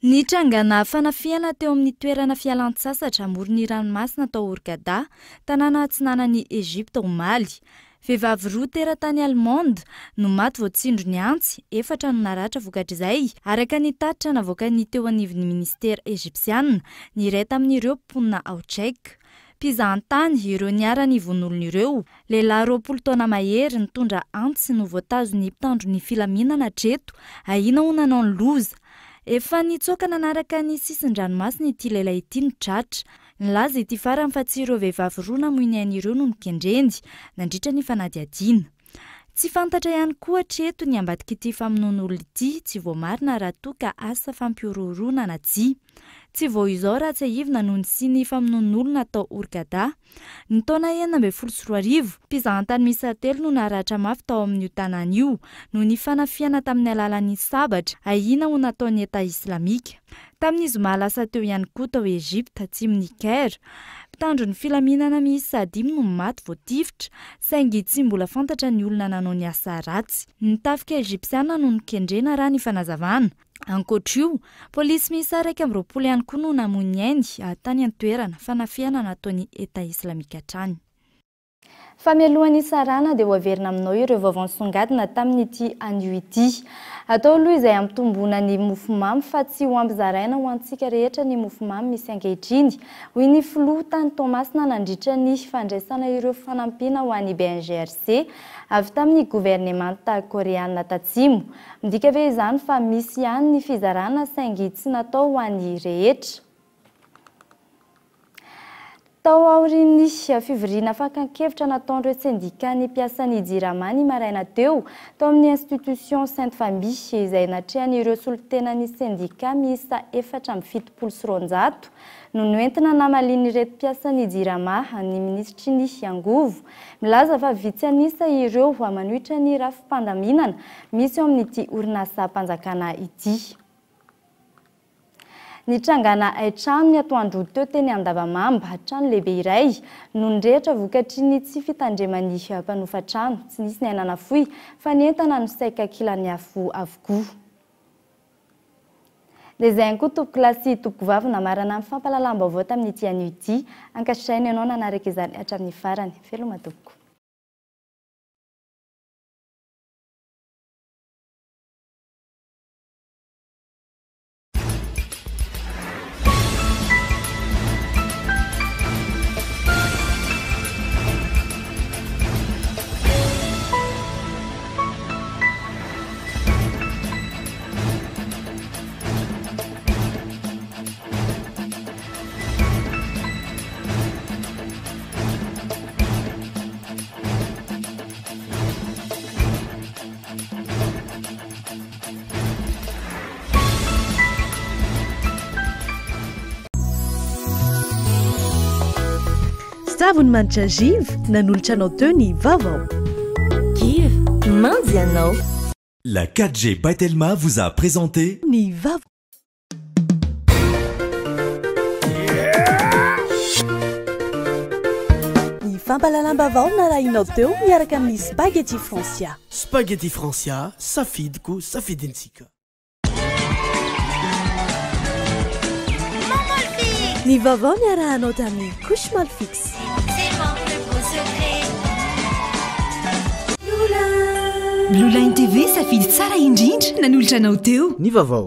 Nitrangana fanafihana teo amin'ny toerana fialan-tsasatra amoron'ny ranomasina tao Hurghada, tanàna atsinanan'i Egypte omaly. Vehivavy roa teratany allemande no maty voatsindron'ny antsy, efatra no naratra vokatr'izay, araka ny tatitra navoakan'ny teo anivon'ny minisitera Egypsiana, ny iray tamin'ireo mponina ao Tchèque. Mpizahantany ireo niharan'ny vono olona ireo. Lehilahy 20 taona mahery nitondra antsy no voatazon'ny mpitandro ny filaminana hatreto, ahiana ho nanao ny loza. Efa nitsoaka nanaraka ny sisin-dranomasina ity lehilahy ity no tratra. Nilaza ity farany fa tsy ireo vehivavy roa namoy ny ainy ireo no nokendreny, nandritra ny fanadihadiana. Tsy fantatra ihany koa hatreto ny ambadik'ity famonoan'olona ity, tsy voamarina raha toa ka asa fampihorohoroana na tsia. Tsy vao izao raha tsiahivina no nisian'ny famonoan'olona tao Hurghada. Ny taona 2016, mpizahantany miisa telo no naratra mafy tao amin'io tanàna io noho ny fanafihana tamin'ny alalan'ny sabatra ahiana ho nataon'ny Etat Islamika. Tamin'ny zoma lasa teo ihany koa tao Egypta, atsimon'i Caire, mpitandro ny filaminana miisa dimy no maty voatifitra, saingy tsy mbola fantatra ny olona nanao ny asa ratsy. Ny tafika Egypsiana no nokendrena raha ny fanazavana. Ankoatra io, polisy miisa 21 ihany koa no namoy ny ainy tany an-toerana, fanafihana nataon'ny Etat Islamika hatrany. Fa mialohan'ny hisarahana dia ho averina aminao ireo vaovao nisongadina tamin'ity anio ity. Atao aloha izay hampitomboana ny mofomamy fa tsy ho ampy zaraina ho antsika rehetra ny mofomamy misy ankehitriny, hoy ny filoha tany Toamasina nandritra ny fandraisana ireo fanampiana ho an'ny BNGRC avy tamin'ny governemanta Koreana Tatsimo. Midika ve izany fa misy ihany ny fizarana saingy tsy natao ho an'ny rehetra? Tao aorian'ny fivoriana fakan-kevitra nataon'ireo sendikan'ny mpiasan'ny Jirama ny maraina teo, tao amin'ny Institution Sainte Famille, izay natrehan'ireo solontenan'ny sendika miisa 274, no noentina namalian'ireto mpiasan'ny Jirama ny minisitry ny Angovo. Milaza fa vitsy an'isa ireo manohitra ny rafi-pandaminana misy eo amin'ity orinasam-panjakana ity. Nitrangana haintrano ny atoandro teo teny Andavamamba, trano lehibe iray no nirehitra vokatry ny tsy fitandreman'ny mpanofa trano. Tsy nisy ny aina nafoy fa ny entana no saika kilan'ny afo avokoa. Dia izay ihany koa tompokolahy sy tompokovavy namarana ny fampahalalam-baovao tamin'ity anio ity. Ankasitrahina ianao nanaraka izany hatramin'ny farany. Veloma tompoko. Savony manitra Giv nanolotra anao teo ny vaovao. Giv, manjy anao. La 4G by Telma vous a présenté Ny vaovao. Ny fampahalalam-baovao narahinao teo miaraka amin'ny Spaghetti Francia. Spaghetti Francia, safidiko, safidintsika. Ny vaovao niarahanao tamin'ny Couche Malfix. Blue Line TV, safidy tsara indrindra nanolotra anao teo. Ny vaovao.